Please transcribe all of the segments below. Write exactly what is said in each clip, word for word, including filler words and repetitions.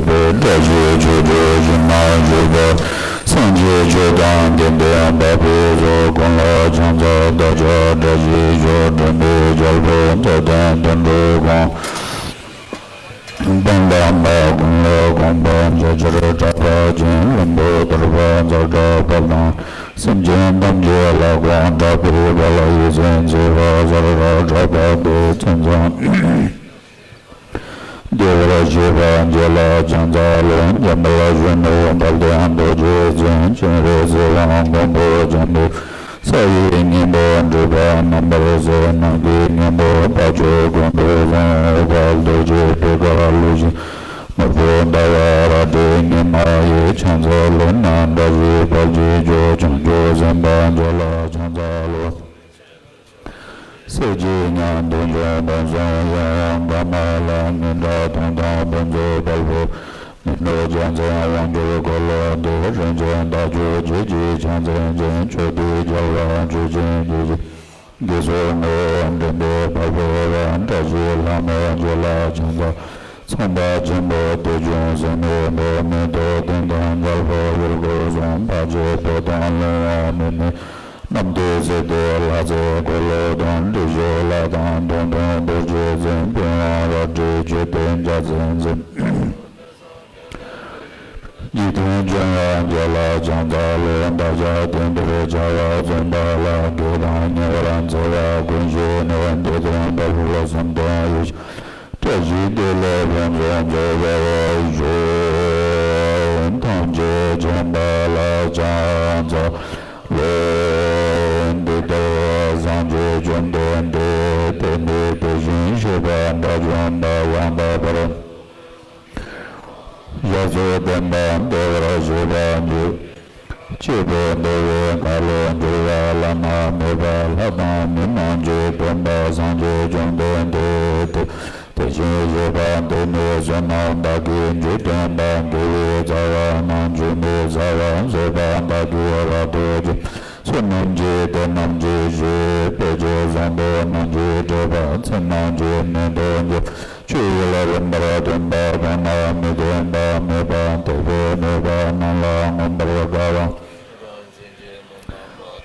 པའི་བཀྲ་ཤིས་ཆོས་སྒྲོན་ཞུ་མ་ཞུ་བ། སངས་རྒྱས་ཆོས་དང་དགེ་འདུན་བག་ཕེབས་སོགས། དགུང་ལོ་ཕྱག་འཚལ་བདག་ཅག་བཀྲ་ཤིས་ཤོག། འགྲོ་འདིའི་རྒྱལ་པོ་མཛོད་ལྡན་དོན་གྲུབ་དགོངས། དཔལ་ལྡན་དགུང་ལོ་དགོངས་པ་འཇའ་ཆེར་གྲགས་པ་ཅན། བློན་པོ་གདོལ་པ་ཛ་དྲག་པ་དང་། སེམས་ཅན་ཐམས་ཅད་ལ་དགོངས་དྲག་པའི་དཔལ། ཡིད་བཞིན་མཛད་པ་ཛ་དྲག་གྲགས་པ་དེ། མཚན་བཟང་བདེ་བར་གཤེགས་པ་རྗེ་ལ་ཕྱག་འཚལ་ལོ། འཇམ་དཔལ་གཞོན་ནུ་དཔལ་ལྡན་རྡོ་རྗེ་འཛིན། སྤྱན་རས་གཟིགས་དབང་མགོན་པོ་འཇམ་དཔལ། ས་ཡི་སྙིང་པོ་འབྲུག་པ་རྣམ་པར་གཟིགས། ནམ་མཁའི་སྙིང་པོ་དཔལ་འབྱོར་མགོན་པོ་ལྷུན་པོ་དཔལ། རྡོ་རྗེ་སྤུས་དཀར་ལུགས་བཞིན་ནོར་བུ་ཟླ་བ་རལ་གྲི་ཉི་མ་ཡི། ཕྱག་འཚལ་ལོ་ན་བཀྲ་ཤིས་དཔལ་གྱི་རྒྱུ། བྱང་ཆུབ་སེམས་དཔའ་རྗེ་ལ་ཕྱག་འཚལ་ལོ། སྲས་བརྒྱད་མྱང་འདས་འབྱུང་སྟོང་གསུམ་ཡོན་ཏན་མ་ལ་ངན་སྐྲག་མཐོང་དང་ཕུན་ཚོགས་དཔལ་པོ། ནུབ་མོ་རྒྱལ་མཚན་དབང་སྒྱུར་འཁོར་ལོ་སྡེ། རིན་ཆེན་རྟ་མཆོག་བརྒྱད་ཀྱི་ཕྱག་མཚན་ཅན། ཆོས་སྡེ་རྒྱལ་བ་མཆོག་སྦྱིན་བརྒྱུད་ཀྱི། དགེ་ཚུལ་ངོ་བོ་འདྲེན་པའི་དཔལ་པོ་རབ། བཀྲ་ཤིས་ལྷ་མོ་རྗེ་ལ་ཕྱག་འཚལ། ཚངས་པ་ཆེན་པོ་དེ་བྱུང་སྲིད་མེད་པའི། མེ་ཏོག་ལྡན་དང་རྒྱལ་པོ་ཡུལ་སྐོར་གསུམ། འཕགས་སྐྱེས་པོ་དང་ལྷུང་བ་མི་མེད། རྣམ་ཐོས་སྲས་དེ་ལྷ་རྫས་འཁོར་ལོ་དང་། བདུད་བཞི་ལྷ་དང་མདུང་ཐུང་རྡོ་རྗེ་འཛིན། པི་ཝང་རལ་གྲི་མཆོད་རྟེན་འཇའ་ཚོན་འཛིན། འཇིག་རྟེན་སྐྱོང་བ་རྒྱལ་ལ་ཕྱག་འཚལ་ལོ། བདག་ཅག་དེང་འདིར་བྱ་བ་བརྩོན་པ་ལ། དགེ་དང་ཉེ་བར་འཚེ་བ་ཀུན་ཞི་ནས། འདི་དོན་དཔལ་སེམས་ལྡན་ཡེ་ཤེས། བཀྲ་ཤིས་བདེ་ལེགས་ཕུན་སུམ་ཚོགས་པར་ཤོག། ཐམས་ཅད་མཁྱེན་པ་ལ་ཕྱག་འཚལ་ལོ། འདི་ལྟར་སངས་རྒྱས་བཅོམ་ལྡན་འདས། དེ་ནས་དེ་བཞིན་གཤེགས་པ་དགྲ་བཅོམ་པ་ཡང་དག་པར། ཞབས་སུ་ལྡན་པ་བདེ་བར་གཤེགས་པ་འདི། སྐྱེས་བུ་འདུལ་བའི་མཁའ་ལས་གྱུར་པ། བླ་ན་མེད་པ་ལྷ་དང་མི་རྣམས་ཀྱི་སྟོན་པ། སངས་རྒྱས་བཅོམ་ལྡན་འདས་དེ། དེ་བཞིན་གཤེགས་པ་འདི་ནི་བསོད་ནམས་དག་གིས་འཇིག་རྟེན་པ། དགེ་བའི་རྩ་བ་རྣམས་ཆུད་མི་ཟ་བར་མཛད་པ་དག་གིས་རབ་ཏུ་བསྐྱངས། བསོད་ནམས་ཀྱིས་དེ་རྣམས་ཀྱི་རྗེས། དཔེ་བྱད་བཟང་པོ་རྣམས་ཀྱིས་སྤྲས་པ། ཚེ་རྣམས་ཀྱི་སྨོན་འདུན་འགྲུབ། ཆོས་ཡུལ་རིམ་པར་སྟོན་པ། གང་ན་མི་སྟོན་པ་མེད་པ། དད་པས་མོས་པ་རྣམས་ལ་མངོན་པར་དགའ་བ།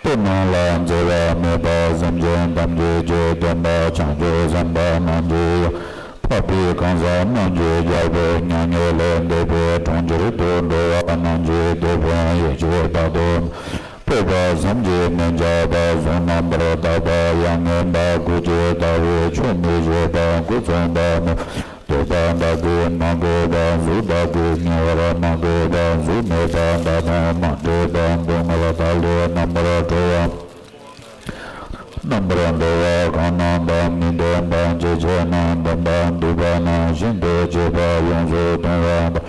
དེ་རྣམས་ལ་འཛད་པ་མེད་པ། སེམས་ཅན་ཐམས་ཅད་ཀྱི་སྟོན་པ། བྱང་ཆུབ་སེམས་དཔའ་རྣམས་ཀྱི་དབྱངས། འཕགས་པའི་གང་ཟག་རྣམས་ཀྱི་རྒྱལ་པོ། མྱ་ངན་ལས་འདས་པའི་གྲོང་ཁྱེར་དུ་འགྲོ་བ་རྣམས་ཀྱི་དེད་དཔོན། ཡེ་ཤེས་དཔལ་དུ་སྤོབས་པ། སེམས་ཀྱི་མངོན་ཆགས་པ། གཟུགས་རྣམ་པར་དག་པ། ཡང་ངན་པ། སྐུ་ཅི་ལྟ་བུའི་ཆོས་མི་ཤེས་པ། སྐུ་མཚུངས་པ་མེད། འདོད་པ་དག་གིས་མ་གོས་པ། གཟུགས་དག་གིས་ཉེ་བར་མ་གོས་པ། གཟུགས་མེད་པ་དག་དང་མ་འདྲེས་པ། སྡུག་བསྔལ་དག་ལས་རྣམ་པར་གྲོལ་བ། རྣམ་པར་གྲོལ་བ་གང་རྣམས་དང་མི་ལྡན་པ། ཇེ་ཆེ་རྣམས་ལྡན་པ། འདུས་པ་རྣམས་ཤིན་ཏུ་ཆེ་བ། ཡོངས་སུ་གཏོང་བ་དང་།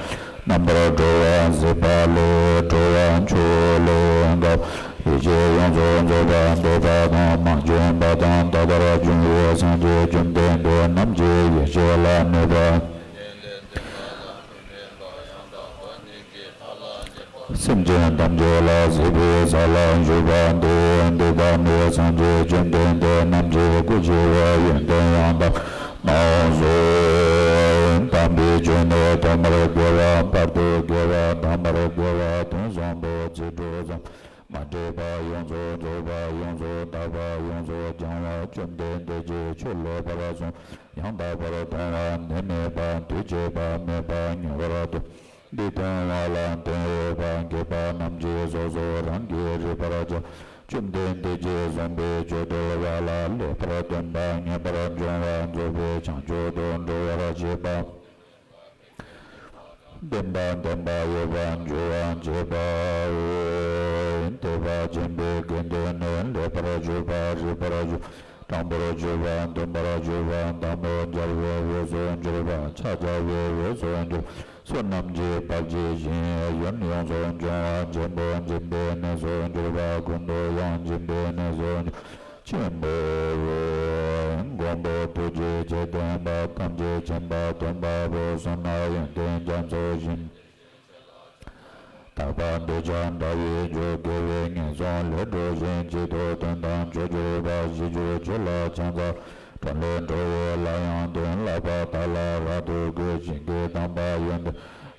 རྣམ་པར་གྲོལ་བ། ཟད་པ་ལས་གྲོལ་བ། མཆོག་ལས་འགགས་པ། ཡེ་ཤེས་ཡོངས་སུ་རྫོགས་པ། འདོད་པ་དང་མ་བྱོན་པ་དང་། ད་ལྟར་བྱུང་བའི་སངས་རྒྱས་བཅོམ་ལྡན་འདས་རྣམས་ཀྱི་ཡེ་ཤེས་ལ་གནས་པ། སེམས་ཅན་ཐམས་ཅད་ལ་གཟིགས་པའི་ས་ལ་བཞུགས་པ་འདི། འདི་དག་ནི་སངས་རྒྱས་བཅོམ་ལྡན་འདས་རྣམས་ཀྱི་སྐུ་ཆེ་བའི་ཡོན་ཏན་ཡང་དག་རྣམས་སོ། དམ་པའི་ཆོས་ནི་ཐོག་མར་དགེ་བ། བར་དུ་དགེ་བ། དང་པོར་དགེ་བ་དོན་བཟང་པོ། ཚིག་དྲུག་ཙམ་མ་འདྲེས་པ། ཡོངས་སུ་རྫོགས་པ། ཡོངས་སུ་དག་པ། ཡོངས་སུ་སྦྱང་བ། བཅོམ་ལྡན་འདས་ཀྱི་ཆོས་ལེགས་པར་གསུངས། ཡང་དག་པར་མཐོང་བ། ནད་མེད་པ། དུས་གཅིག་པ་མེད་པ། ཉེ་བར་སྟོན། འདི་མཐོང་བ་ལ་དོན་ཡོད་པ། མཁས་པ་རྣམས་ཀྱིས་སོ་སོ་རང་གིས་རིག་པར་བྱ། བཅོམ་ལྡན་འདས་ཀྱིས་གསུངས་པའི་ཆོས་འགྲེལ་བ་ལ་ལེགས་པར་སྟོན་པ། ངེས་པར་འབྱུང་བ་རྫོགས་པའི་བྱང་ཆུབ་ཏུ་འགྲོ་བར་བྱེད་པ། བདེན་པ་བདེན་པ་ཡོད་པར་འགྱུར་བར་བྱེད་པའོ། དད་པ་ཆེན་པོའི་དགེ་འདུན་ནི། ལེགས་པར་གྱུར་པ། རིགས་པར་གྱུར་པ། དྲང་པོར་གྱུར་པ། མཐུན་པར་གྱུར་པ། བདག་མོ་རྒྱལ་པོའི་འོས་སུ་གྱུར་པ། ཕྱག་བྱ་བའི་འོས་སུ་གྱུར་པ། བསོད་ནམས་ཀྱི་དཔལ་གྱིས་ཞིང་གཞན་ཡོངས་སུ་སྦྱོང་བ། ཆེན་པོ་སྦྱིན་པའི་གནས་སུ་གྱུར་པ། ཀུན་ཏུ་ཡང་སྦྱིན་པའི་གནས་སུ་གྱུར་པ། ཆེན་པོ་མགོན་པོ་ཐུགས་རྗེ་ཆེ་ལྡན་པ། ཐམས་ཅད་མཁྱེན་པ་སྟོན་པ་པོ། བསོད་ནམས་ཡོན་ཏན་རྒྱ་མཚོ་བཞིན། དག་པ་འདོད་ཆགས་འདྲ་བའི་རྒྱུ། དགེ་བའི་ངན་སོང་ལས་གྲོལ་ཞིང་། གཅིག་ཏུ་དོན་དམ་ཆོས་གྱུར་པ། ཞི་གྱུར་ཆོས་ལ་ཕྱག་འཚལ། གྲོང་ལས་གྲོལ་བའི་ལམ་ཡང་སྟོན། བསླབ་པ་དག་ལ་རབ་ཏུ་གུས། བྱིན་གྱིས་དམ་པ་ཡོན་ཏན་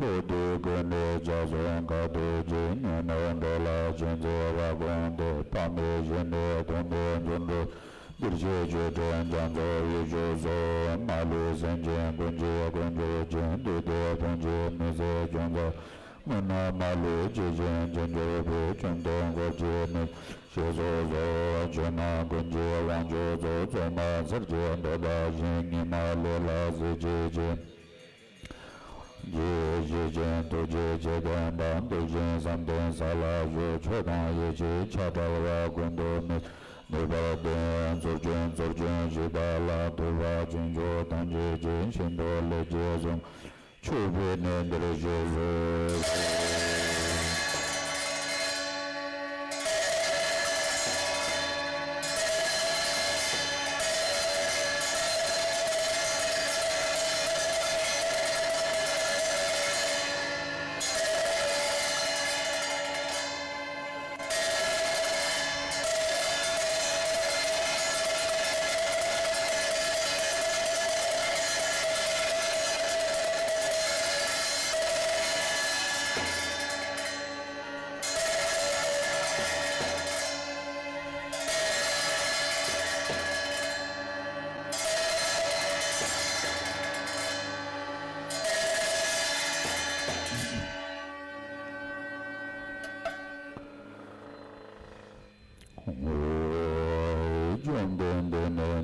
ཕྱོགས་དུས་ཀུན་ཏུ་ལྕགས་ཟུང་དཀའ་ཐུབ་ཀྱི། ཉོན་མོངས་འགྲོ་ལ་ཆོས་མཛད་པ་ཀུན་ཏུ། དཔག་མེད་ཞིང་དུ་དུང་འདི་འཛུགས་འགྲོ། འདིར་གཤེགས་ཆོས་སྒྲོན་རྒྱ་མཚོ་ཡི་ཆུ་སོགས། མ་ལུས་སེམས་ཅན་ཀུན་གྱི་དཀོན་མཆོག་ཅན། བདུད་སྡེ་དཔུང་གིས་མི་བཟད་ཁྱོད་ཚོ། དངོས་རྣམས་མ་ལུས་ཇི་བཞིན་ཇི་འབྱོར་པའི། ཁྱོད་དོན་དགོངས་ཀྱི་ནི་ཞེས་སོགས་སོ། ཆོས་རྣམས་ཀུན་གྱི་དབང་ཕྱུག་གཙོ། བཙོ་མ་ཚར་གྱི་མདོ་དང་གཞན། ཉི་མ་ལས་ལ་གཟི་བརྗིད་ཅན། རྗེ་ཡེ་ཤེས་ཅན་ཐུགས་རྗེ་ཆེ་ལྡན་པ། འདུལ་ཞིང་བསམ་གཏན་ས་ལ་བཞུགས། ཆོས་དང་ཡེ་ཤེས་ཆགས་བྲལ་བ། ཀུན་ཏུ་མི་ནུས་པར་ལྡན། ཚུར་སྤྱོན་ཚུར་སྤྱོན་ཞེས་བདག་ལ། ཐུབ་པ་ཆོས་མཆོག་ཐམས་ཅད་ཀྱི། ཤིན་ཏུ་ལེགས་བརྒྱད་གསུམ། མཆོད་པའི་གནས་འདིར་གཤེགས་སུ།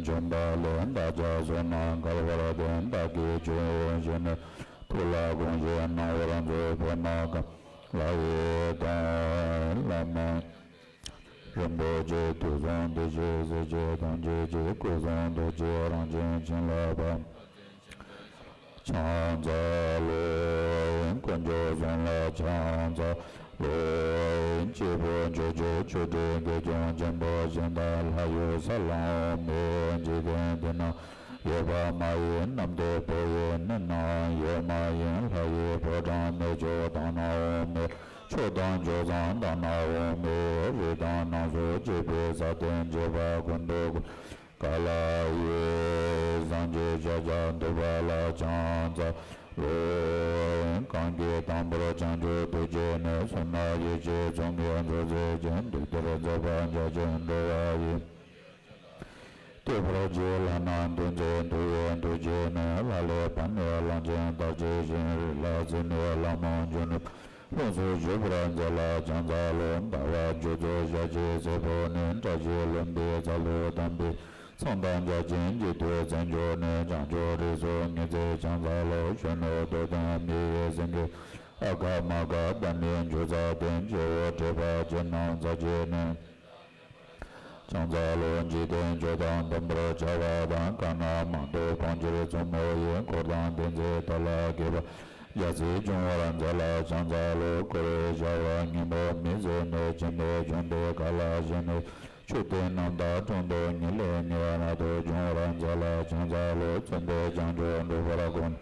བྱོན་པ་ལས་བདག་ཅག་བསོད་ནམས་འགལ་བར་བརྟེན། བདག་གིས་ཆོས་བཞིན་ནི་ཐུགས་ལ་དགོངས་ཤིང་གནང་བར་མཛོད། པདྨ་ག་ལ་ཡི་དང་བླ་མ་རིན་པོ་ཆེ། དུས་གསུམ་བདེ་གཤེགས་སྲས་བཅས་ཐམས་ཅད་ཀྱི། སྐུ་གསུང་ཐུགས་ཀྱི་རང་བཞིན་བྱིན་རླབས་པ། ཕྱག་འཚལ་ལོ། དཀོན་མཆོག་གསུམ་ལ་ཕྱག་འཚལ་ལོ། སྐྱེས་བུ་མཆོག་གྱུར་ཆོས་སྒྲོན་དགེ་སྦྱོང་ཆེན་པོ་གཞན་དག་ལྷ་ཡུལ་ས་ལམ་མེ་འཇིག་རྟེན་འདི་ན་ཡོད་པ་མ་ཡིན། གནམ་དུ་བོད་ཡི་གནས་ན་ཡོད་མ་ཡིན། ལྷ་ཡི་ཕོ་བྲང་གནས་མཆོག་དག་ན་འོང་མེད། ཕྱོགས་དང་ཕྱོགས་མཚམས་དག་ན་འོང་མེད། རི་དྭགས་སྣ་ཚོགས་སྐྱེས་པའི་ས་སྟེང་བྱེ་བ་ཀུན་ཏུ་ཀུན། ག་ལ་ཡི་སངས་རྒྱས་ཤཱཀྱ་ཐུབ་པ་ལ་ཕྱག་འཚལ་ལོ། གང་གིས་དང་པོར་བྱང་ཆུབ་ཐོབ་བྱས་ནས། བསོད་ནམས་ཡེ་ཤེས་ཚོགས་བརྒྱད་རྫོགས་མཛད་ཅིང་། དུས་དེར་མཛད་པ་འཇའ་ཆེན་འགྲོ་བ་ཡི། བསྟོད་པར་བགྱི་ལགས་ན་འདུ་འཛི་འདུ་བའི་འདུ་བྱེད་ནི། ལྷ་ལས་བབས་ནས་གླང་ཆེན་ལྟར་བྱས་ཤིང་། རི་ལ་བརྩིགས་ནས་ལྷ་མོ་འབྱུང་གནས། ལྷུམས་སུ་ཞུགས་པར་མཛད་ལ་ཕྱག་འཚལ་ལོ། ཟླ་བ་མཇུག་ཏུ་ཞག་གཅིག་ཚེ་འཕོས་ནས། བཀྲ་ཤིས་ལྷུན་པོའི་རྩ་ལུ་དམ་པའི་མཚན་དང་རྒྱ་ཆེན་གྱི་མཐུས་མཚན་བརྗོད་ནས། བྱང་ཆུབ་རིགས་སུ་ངེས་ཚེ་ཕྱག་འཚལ་ལོ། གཞོན་ནུ་རྡོར་གདན་མི་ཡི་སེང་གེ། ཨ་ག་མ་ག་བདག་ནི་མཇུག་ཚར་ཏེ། སྐྱེ་བོ་དྲེགས་པ་ཅན་རྣམས་ཚར་བཅད་ནས། ཕྱག་འཚལ་ལོ། འཇིག་རྟེན་ཆོས་དང་ལྡན་པར་བྱ་བ་དང་། གང་རྣམས་མང་དུ་སྤོང་ཕྱིར་བཙུན་མོ་ཡི། འཁོར་དང་ལྡན་མཛད་དག་ལ་དགྱེས་པ། ཞལ་གཟིགས་འབྱུང་བར་མཛད་ལ་ཕྱག་འཚལ་ལོ། བསྐོར་བའི་བྱ་བ་སྙིང་པོ་མི་བཟད་ནས། འཆི་མེད་འབྱུང་ལྡན་ག་ལ་ཞིག་ནས། མཆོད་རྟེན་རྣམ་དག་དྲུང་དུ་ཉིད་ལས་ཉེ་བ། རབ་ཏུ་འབྱུང་བར་མཛད་ལ་ཕྱག་འཚལ་ལོ། བཙུན་པས་བྱང་ཆུབ་འགྲུབ་པར་དགོངས།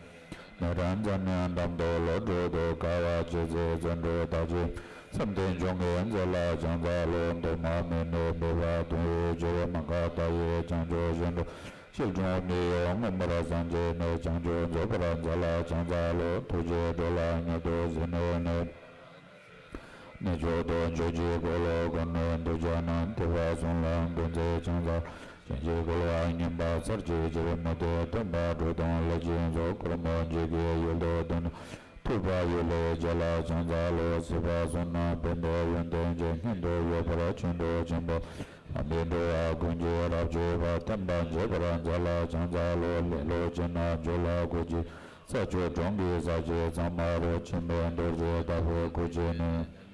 ནས་རབ་མཛད་ནས་འགྲམ་དུ་ལོ་དྲུག་ཏུ། དགའ་བ་ཇི་སྲིད་བརྩོན་འགྲུས་དག་ཅིང་། བསམ་གཏན་འབྱུང་གིས་མཛད་ལ་ཕྱག་འཚལ་ལོ། མདོ་མ་མི་ནུབ་མོས་པ་དོན་ཡོད་ཕྱིར། མ་འགགས་མཐའ་ཡས་བྱང་ཆུབ་ཤིང་དུ། སྐྱིལ་ཀྲུང་མི་གཡོ་མངོན་པར་སངས་རྒྱས་ནས། བྱང་ཆུབ་རྫོགས་པར་མཛད་ལ་ཕྱག་འཚལ་ལོ། ཐུགས་རྗེས་འགྲོ་ལ་མྱུར་དུ་གཟིགས་ནས་ནི། གནས་མཆོག་ཏུ་མཆོད་ཅིང་འཁོར་ལོ་བསྐོར་ནས། གདུལ་བྱ་རྣམས་ཐེག་པ་གསུམ་ལ་འགོད་མཛད་ཕྱག་འཚལ། བྱིན་གྱིས་བསྐུལ་བ་བསྙེན་པ་ཚར་གཅོད་ཕྱིར། མུ་སྟེགས་སྟོན་པ་གྲོགས་དང་ལྷས་བྱིན་སོགས། སྒོ་མོ་འབྱེད་ཀྱི་ཡུལ་དུ་བཏོན། ཐུབ་པ་ཡུལ་ལས་བྱོན་ལ་ཕྱག་འཚལ་ལོ། སྲིད་པ་གསུམ་ན་ཕན་པའི་ཡོན་ཏན་ཅན། སྙིང་དུ་ཡོད་པར་ཆོས་འགྲོ་ཆེན་པོ། ལམ་པའི་འགྲོ་བ་ཀུན་གྱི་རབ་མཆོད་པ། བསྟན་པ་འབྱེད་པར་མཛད་ལ་ཕྱག་འཚལ་ལོ། ལེ་ལོ་ཅན་རྣམས་སྦྱོར་ལ་དགོད་ཅིང་། ས་བཅུ་གྲོང་གི་ས་གཞི་ཚང་མ་རུ། འཆི་མེད་རྡོ་རྗེ་ལྟ་བུའི་སྐུ་བྱོན་ནས།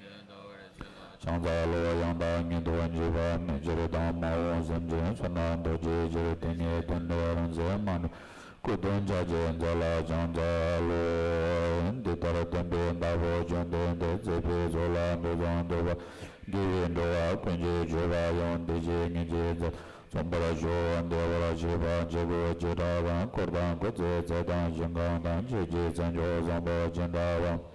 ཕྱག་འཚལ་ལོ། ཡང་དག་ཉིད་དུ་འཇིགས་པ་མེད་ཕྱིར་དང་། མ་འོངས་སེམས་ཅན་བསོད་ནམས་རྡོ་རྗེའི་ཕྱིར། དེ་ཉིད་དོན་ནི་རང་ཚེ་མ་ནུབ། སྐུ་གདུང་ཕྱག་རྒྱས་མཛད་ལ་ཕྱག་འཚལ་ལོ། འདི་ལྟར་བསྟན་པའི་བདག་པོ་བཅོམ་ལྡན་འདས། མཛད་པའི་ཚོགས་ལ་འདུད་དང་འདུད་པ། དགེ་བའི་འགྲོ་བ་ཀུན་གྱི་སྤྱོད་པ་ཡང་། འདི་ཕྱིར་ཉིད་ཀྱིས་མཛད། བརྩོན་པར་ཞུ། བདེ་བར་གཤེགས་པ་བྱེད་པོ་བྱེ་བྲག་དང་། འཁོར་དང་འཁོར་ཚེ་ཚད་དང་ཞིང་ཁམས་དང་། ཆོས་ཀྱི་མཚན་མཆོག་བཟང་པོ་ཅི་འདྲ་བ།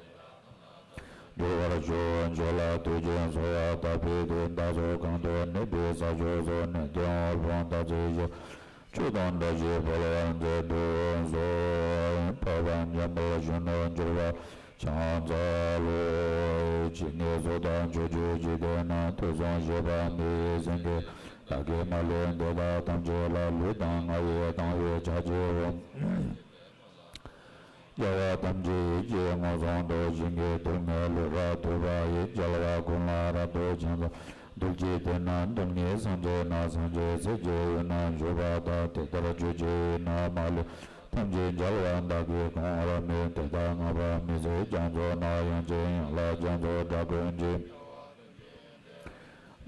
འགྲུབ་པར་ཤོག། མཆོག་ལ་ཐུགས་རྗེས་གཟུང་བ་དག་པའི་མཐུས། བདག་སོགས་གང་དུ་གནས་པའི་ས་ཕྱོགས་སུ། གནས་བརྟན་དབུལ་ཕོངས་དག་ཚིག་ཞི། ཆོས་དང་བཀྲ་ཤིས་འཕེལ་བར་མཛད་དུ་གསོལ། འཕགས་པ་འཇམ་དཔལ་གཞོན་ནུར་གྱུར་པ། ཕྱག་འཚལ་ལོ། ཇི་སྙེད་སུ་དག་མཆོག་གྱུར་འཇིག་རྟེན་ན། དུས་གསུམ་གཤེགས་པ་མི་ཡི་སེང་གེ། བདག་གིས་མ་ལུས་འདི་དག་ཐམས་ཅད་ལ། ལུས་དང་ངག་ཡིད་དང་བས་ཕྱག་བགྱིའོ། རྒྱལ་བ་ཐམས་ཅད་ཡིད་ཀྱིས་མངོན་སུམ་དུ། བྱིན་གྱིས་བརླབས་ནས་ལུས་རབ་ཐོབ་པ་ཡི། རྒྱལ་བ་ཀུན་ལ་རབ་ཏུ་ཕྱག་འཚལ། གདུལ་བྱའི་དོན་རྣམས་སྟོང་ཉིད་སངས་རྒྱས་ན། སངས་རྒྱས་སྲས་ཀྱི་དབུས་ན་བཞུགས་པ་དག། དེ་ལྟར་ཆོས་ཀྱི་དབུས་ན་མ་ལུས་པ། ཐམས་ཅད་རྒྱལ་བ་བདག་གིས་གང་བར་མོས། དེ་དག་བསྔགས་པ་མི་ཟད་རྒྱ་མཚོ་ན། དབྱངས་ཅན་དབྱངས་ལ་རྒྱ་མཚོ་སྒྲ་ཀུན་གྱིས།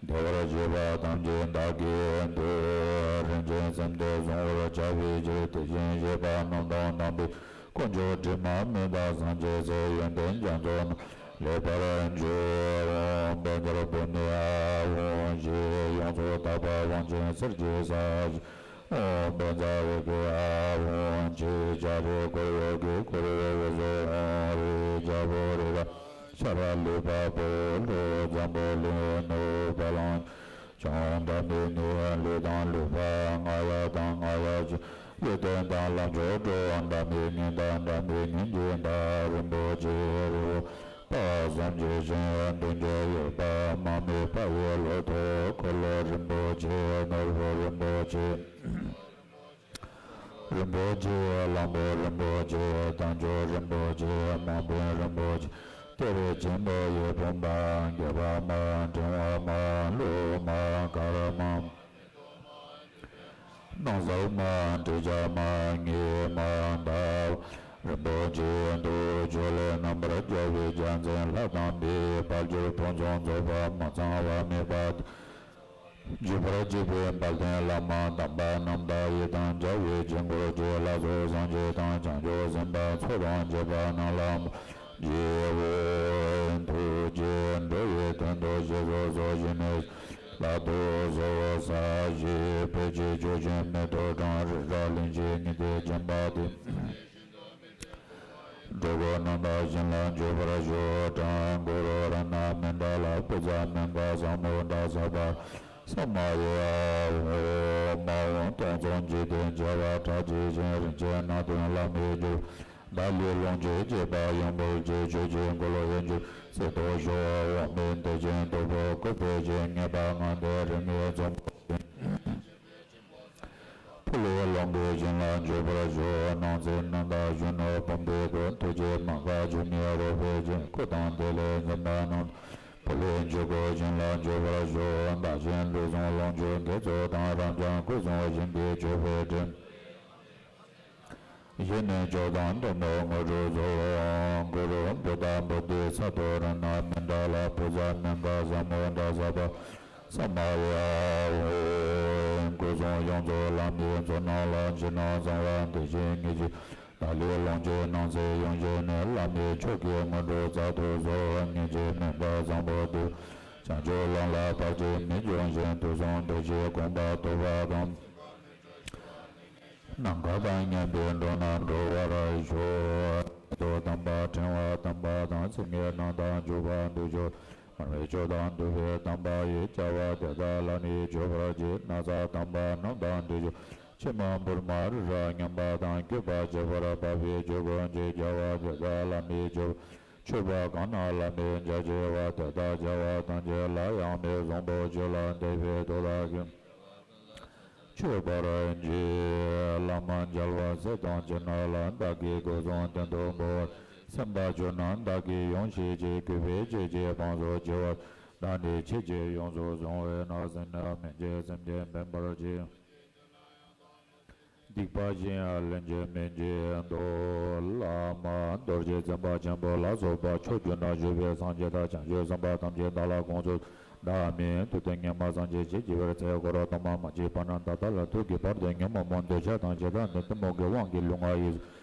བདེ་བར་གཤེགས་པ་ཐམས་ཅད་བདག་གིས་བཏུད། རིན་ཆེན་བསམ་གཏན་གཟུང་བར་བྱ་བའི་ཕྱིར། དེ་བཞིན་གཤེགས་པ་རྣམས་དང་དམ་པའི་དཀོན་མཆོག་དྲི་མ་མེད་དང་སངས་རྒྱས་སྲས། ཡོན་ཏན་རྒྱ་མཚོ་རྣམས་ལེགས་པར་མཆོད། འོང་བཛྲ་བྷཱུ་མི་ཨཱཿཧཱུྃ་ཞེས། ཡོངས་སུ་དག་པ་དབང་ཆེན་གསེར་གྱི་ས་གཞི། ཨོཾ་བཛྲ་ཝཱ་ཀྱེ་ཨཱཿཧཱུྃ་ཞེས། བྱ་རིགས་འཁོར་ཡུག་གི་འཁོར་བའི་དབུས་སུ། ཨོཾ་རིགས་ལྔ་རྒྱལ་པོ་རི་རབ། ཤ་ར་ལུས་འཕགས་པོ་ཀླུ། འཛམ་བུ་གླིང་ནོར་བུ་བ་ལང་། བྱང་དང་པོ་ནི་ལུས་དང་ལུས་འཕགས། རྔ་ཡབ་དང་རྔ་ཡབ་ཀྱི། གཡས་སྟོན་དང་ལག་མཆོག་སྤྲུལ་པ། འདྲ་མིན་སྙིང་དང་འདྲ་མིན་སྙིང་རྗེ་དང་། རིན་པོ་ཆེའི་རི་བོ་དཔག་བསམ་གྱི་ཤིང་། བདུན་ཅུ་ཡོད་པ་དམག་མི་དཔའ་བོའི་ལོ་ཐོག་འཁོར་ལོ་རིན་པོ་ཆེ། ནོར་བུ་རིན་པོ་ཆེ། རིན་པོ་ཆེ། གླང་པོ་རིན་པོ་ཆེ། དལ་འབྱོར་རིན་པོ་ཆེ། དམག་དཔོན་རིན་པོ་ཆེ། གཏེར་ཆེན་པོ་ཡི་བུམ་པ། འགྱེད་པ་མ། འཕྲེང་བ་མ། གླུ་མ། གར་མ། སྣང་གསལ་མ་འདྲེས་བྱ་མ་ངེས་མ་འདའ་བ། རིན་པོ་ཆེ་ཐུགས་མཆོག་ལས་རྣམ་པར་རྒྱལ་བའི་རྒྱལ་མཚན་ལྷ་དང་མིའི་དཔལ་གྱུར་ཕུན་སུམ་ཚོགས་པ་མ་ཚང་བ་མེད་པ། བརྗོད་པར་བྱེད་པའི་དཔལ་ལྡན་བླ་མ་དམ་པ་རྣམས་དང་ཡི་དམ་རྒྱལ་བའི་དཀྱིལ་འཁོར་གྱི་ལྷ་ཚོགས་སངས་རྒྱས་དང་བྱང་ཆུབ་སེམས་དཔའ་ཚོགས་དང་བཅས་པ་རྣམས་ལ་མ་རྗེ་བོ། ཐུགས་རྗེས་འགྲོ་བའི་དོན་དུ་ཞེས་སོགས་སོ་བཞི་ནས་ལ་དུ་གསོལ་བ་ས་གཞི་བོད་ཀྱི་ཆོས་ཆེན་མེ་ཏོག་གྲང་རེག་ར་གླིང་ཆེན་ཉི་ཟླའི་འཇམ་པ་དེ། འགྲོ་ཀུན་སྣང་དག་བཞིན་ལ་འཇུག་པར་ཞུ། དྲང་གུ་རུ་རཏྣ་མཎྜལ་བུ་ཚ་མན་ངག་ཟབ་མོ་འདྲ་ཟབ་པ། ས་མ་ཡ་འོ་མ་འོང་སྟོང་ཚོགས་འཇིག་རྟེན་བྱེ་བ་ཕྲག་གཅིག་བཞིན་རིན་ཆེན་སྣ་བདུན་ལ་མི་འཇུག། བདག་ལས་ལོངས་སྤྱོད་བྱེད་པ་ཡོན་ཕུལ་གྱི་ཆོས་ཀྱི་འཁོར་ལོ་ཡན་ཆད་གསེར་ཏོག་ཞུ་བ་འོག་མིན་བདེ་ཆེན་སྟུག་པོ་བཀོད་པའི་ཞིང་ངེས་པ་ལྔ་ལྡན་རིམ་གྱིས་འཛོམས་པ་ཡིན། ཕུག་ལས་ལོངས་སྐུའི་ཞིང་ལ་འཇུག་པར་ཞུ། སྣང་སྲིད་རྣམ་དག་གཞོན་ནུ་བུམ་པའི་སྐུ། ཐུགས་རྗེ་མ་འགགས་འབྱུང་གནས་རོལ་པའི་སྤྱན། སྐུ་དང་དེ་ལས་འཛིན་པ་རྣམས། ཕུག་ལས་འཇུག་སྒོའི་ཞིང་ལ་འཇུག་པར་ཞུ། བདག་གཞན་ལུས་ཟུངས་ལོངས་སྤྱོད་དགེ་ཚོགས་དང་། རབ་འབྱམས་སྐུ་གསུམ་བཞེངས་ཏེ་མཆོད་པའི་སྤྲིན། བཞེས་ནས་མཆོག་དང་གཏུམ་མོའི་དངོས་གྲུབ་སྩོལ། གུ་རུ་བུདྡྷ་བོ་དྷི་ས་ཏྭ་རཏྣ་མཎྜལ་བུ་ཚ་མན་ངག་ཟབ་མོ་འདྲ་ཟབ་པ། ས་མ་ཡ་འོ། སྐུ་གསུམ་ཡོངས་རྫོགས་བླ་མའི་ཚོགས་རྣམས་ལ། ཕྱི་ནང་གསང་བ་བདེ་ཆེན་ཉི་ཁྱིམ། བདག་ལས་ལོངས་སྤྱོད་སྣང་སྲིད་ཡོངས་བཞེས་ནས། བླ་མའི་མཆོག་གི་དངོས་གྲུབ་སྩལ་དུ་གསོལ། སྙིང་རྗེའི་མན་ངག་བཟང་པོ་འདི། བྱང་ཆུབ་ལམ་ལ་བར་ཆད་མེད་འབྱུང་ཞིང་། དུས་གསུམ་བདེ་གཤེགས་གོ་འཕང་ཐོབ་པ་དང་། ནམ་མཁའ་དང་མཉམ་པའི་འགྲོ་རྣམས་སྒྲོལ་བར་ཤོག། ཏོ་དམ་པ་ཕྲེང་བ་དམ་པ་དང་། སེང་གེ་རྣམས་དང་མཆོད་པ་འདི་མཆོད། མར་མེ་མཆོག་དང་བདུག་པའི་དམ་པ་ཡིས། བྱ་བ་དེ་དག་ལ་ནི་མཆོད་པར་བགྱི། ན་བཟའ་དམ་པ་རྣམས་དང་འདི་མཆོད། ཕྱེ་མ་བུར་མ་རི་རབ་མཉམ་པ་དང་། བསྐྱོད་པ་བྱེད་པར་བབ་པའི་ཆོས་ཀུན་གྱི། བྱ་བ་དེ་དག་ལ་ནི་མཆོད། མཆོད་པ་གང་རྣམས་བླ་མའི་ཕྱག་བྱ་བ། དེ་དག་བྱ་བ་ཐམས་ཅད་ལ་ཡང་མི་བཟང་པོ་ཆོས་ལ་འདེབས་པའི་དོན་དག་གིས། མཆོད་པར་བགྱི། བླ་མ་མཇལ་བ་ཚེ་དང་ཕྱི་ནང་ལ། བདག་གིས་སྒོ་གསུམ་སྟེང་དུ་འབུལ་བ། སེམས་དཔའ་ཆོས་རྣམས་བདག་གིས་ཡོངས་ཤེས་ཀྱི། གུས་པས་ཆོས་ཀྱི་དབང་སོགས་ཕྱེ་བ། བདག་ནི་ཆོས་ཀྱི་ཡོངས་སུ་བཟུང་བས་ན། སེམས་ནི་སྨིན་བྱེད་སེམས་ཀྱིས་འབེན་པར་བགྱི། སྡིག་པ་གཞན་ཡང་ལེན་བྱེད་མིན་བྱེད་དོ། བླ་མ་རྡོ་རྗེ་འཛིན་པ་ཆེན་པོ་ལ་སོགས་པ། ཕྱོགས་བཅུ་ན་བཞུགས་པའི་སངས་རྒྱས་དང་། བྱང་ཆུབ་སེམས་དཔའ་ཐམས་ཅད་བདག་ལ་དགོངས་སུ། བདག་མིང་ཐོས་ཏེ་ཉན་པ་སངས་རྒྱས་ཞེས་བགྱི་བའི་ཚེ། དགོས་རབ་དང་མ་མ་བགྱིས་པ་རྣམས། ད་ལྟ་ལ་ཐུག་གི་བར་དུ་ཉོན་མོངས་པ་འདོད་ཆགས་དང་ཞེ་སྡང་དང་གཏི་མུག་གི་དབང་གིས་ལུས་ངག་ཡིད་